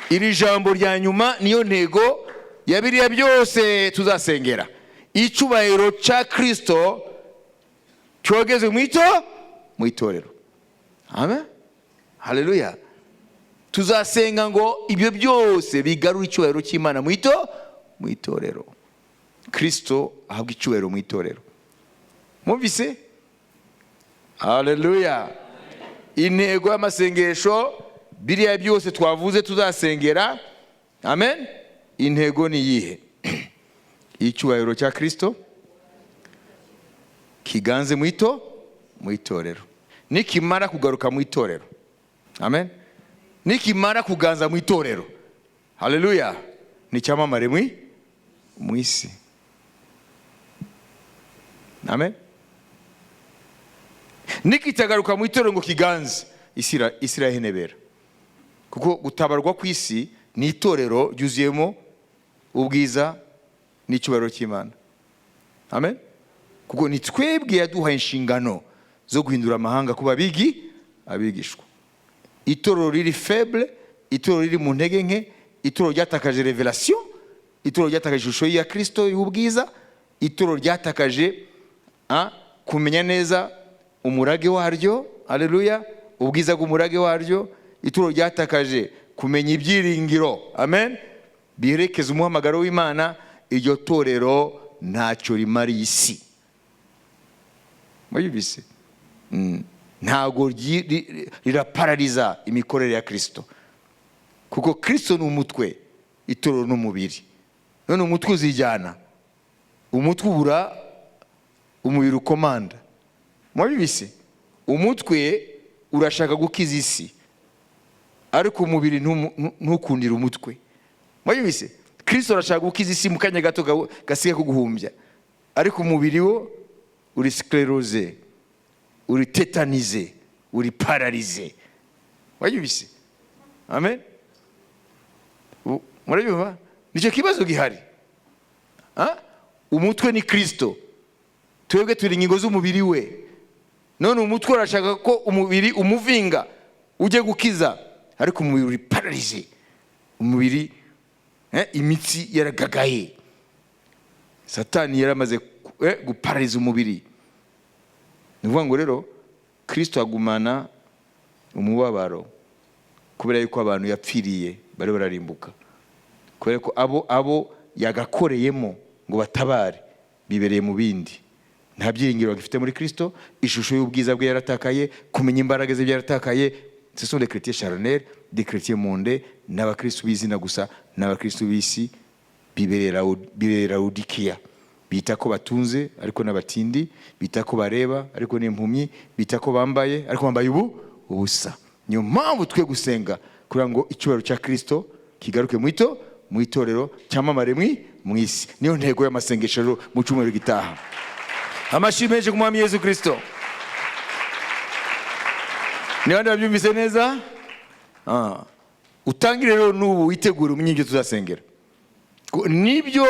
Iri jambo rya nyuma niyo ntego ya biriya byose tuzasengera: icyubahiro cya Kirisito cyogeze mu itorero. Amen, haleluya. Tuzasenga ngo ibyo byose bigarure icyubahiro cy'Imana mu itorero, Kirisito ahabwa icyubahiro mu itorero. Mwumvise? Haleluya. Intego y'amasengesho, biriya byose twavuze tuzasengera, amen, intego ni iyihe? Icyubahiro cya Kirisito kiganze mu itorero. Nikimara kugaruka mu itorero, amen. Nikimara kuganza mu itorero, haleluya, ni icyamamare mu isi. Amen. Nikitagaruka mu itorero ngo kiganze, isi irahenebera, kuko gutabarwa ku isi ni itorero ryuzuyemo ubwiza n'icyubahiro cy'Imana. Amen. Kuko ni twebwe yaduhaye inshingano zo guhindura amahanga kuba abigishwa. Itorero riri faible, itorero riri mu ntege nke, itorero ryatakaje révélation, itorero ryatakaje ishusho ya Kristo y'ubwiza, itorero ryatakaje kumenya neza umurage waryo, haleluya, ubwiza bw'umurage waryo, itorero ryatakaje kumenya ibyiringiro, amen, biherekeza umuhamagaro w'Imana. Iryo torero ntacyo rimariye isi. Mwabyumvise? Ntabwo riraparariza imikorere ya Kristo, kuko Kristo ni umutwe, itorero ni umubiri. None umutwe uzijyana, umutwe ubura umubiri ukomanda. Mwabyumvise? Umutwe urashaka gukiza isi, ariko umubiri ntukundire umutwe. Mwabyumvise? Kristo arashaka gukiza isi mu kanya gato gasigaye ko guhumbya, ariko umubiri wo uri sclérosé, uri tétanisé, uri paralysé. Mwabyumvise? Amen. Murabyumva? Nicyo kibazo gihari. Umutwe ni Kristo, twebwe turi ingingo z'umubiri we. None umutwe urashaka ko umubiri umuvinga ujye gukiza, ariko umubiri uri paralysé, umubiri, imitsi yaragagaye, Satani yaramaze guparariza umubiri. Ni ukuvuga ngo rero Kristo agumana umubabaro kubera yuko abantu yapfiriye bari bararimbuka, kubera ko abo yagakoreyemo ngo batabare bibereye mu bindi, nta byiringiro bagifite muri Kristo, ishusho y'ubwiza bwe yaratakaye, kumenya imbaraga ze byaratakaye. Ce sont des chrétiens charnels, des chrétiens mondains, n'abakristo b'izina gusa, n'abakristo b'isi bibereye Laodikiya, bita ko batunze ariko n'abatindi, bita ko bareba ariko n'impumyi, bita ko bambaye ariko bambaye ubusa. Niyo mpamvu twe gusenga kugira ngo icyubahiro cya Kristo kigaruke mu itorero, cyamamare mu isi. Niyo ntego y'amasengesho rero mu cyumweru gitaha. Amashyi menshi ku Mwami Yesu Kristo. Niba babyumvise neza, utangire rero n'ubu witegure, umenye ibyo tuzasengera. Nibyo,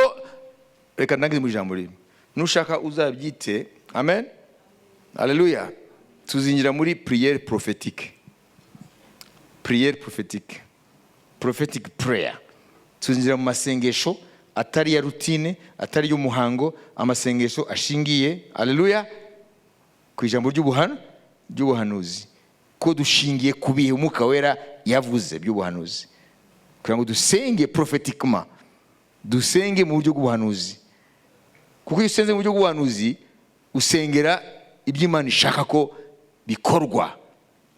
reka ndangize mu ijambo rimwe, nushaka uzabyite. Amen, haleluya. Tuzinjira muri prière prophétique, prière prophétique, prophetic prayer. Tuzinjira mu masengesho atari ya routine, atari y'umuhango, amasengesho ashingiye, haleluya, ku ijambo ry'ubuhanuzi, ko dushingiye ku bihe Umwuka Wera yavuze by'ubuhanuzi, kugira ngo dusenge prophétiquement, dusenge mu buryo bw'ubuhanuzi. Kuko iyo usenze mu buryo bw'ubuhanuzi, usengera ibyo Imana ishaka ko bikorwa,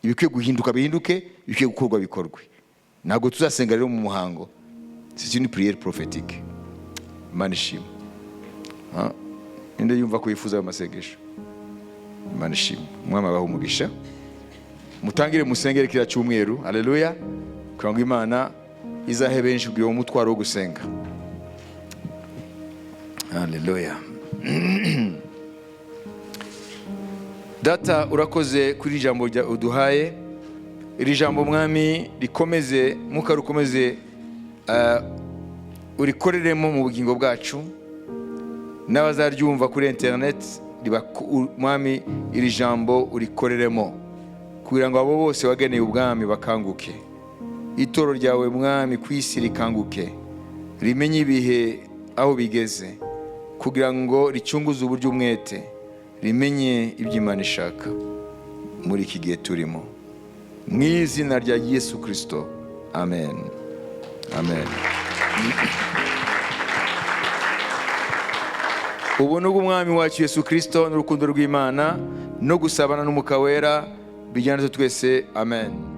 ibikwiye guhinduka bihinduke, ibikwiye gukorwa bikorwe. Ntabwo tuzasenga rero mu muhango. C'est une prière prophétique. Imana ishimwe. Ninde yumva ko yifuza ayo masengesho? Imana ishimwe. Umwami abahe umugisha. Mutangire musengere kiriya cyumweru, haleluya, kugira ngo Imana izahe benshi kugira uwo mutwaro wo gusenga. Haleluya. Data, urakoze kuri ijambo uduhaye. Iri jambo, Mwami, rikomeze, Mwuka rukomeze urikoreremo mu bugingo bwacu n'abazaryumva kuri interineti. Mwami, iri jambo urikoreremo kugira ngo abo bose wageneye ubwami bakanguke, itoro ryawe, Mwami, ku isi rikanguke, rimenye ibihe aho bigeze, kugira ngo ricunguze uburyo umwete, rimenye ibyo Imana ishaka muri iki gihe turimo. Mu izina rya Yesu Kristo, amen, amen. Ubuntu bw'Umwami wacu Yesu Kristo n'urukundo rw'Imana no gusabana n'Umwuka Wera bijyana twese. Amen.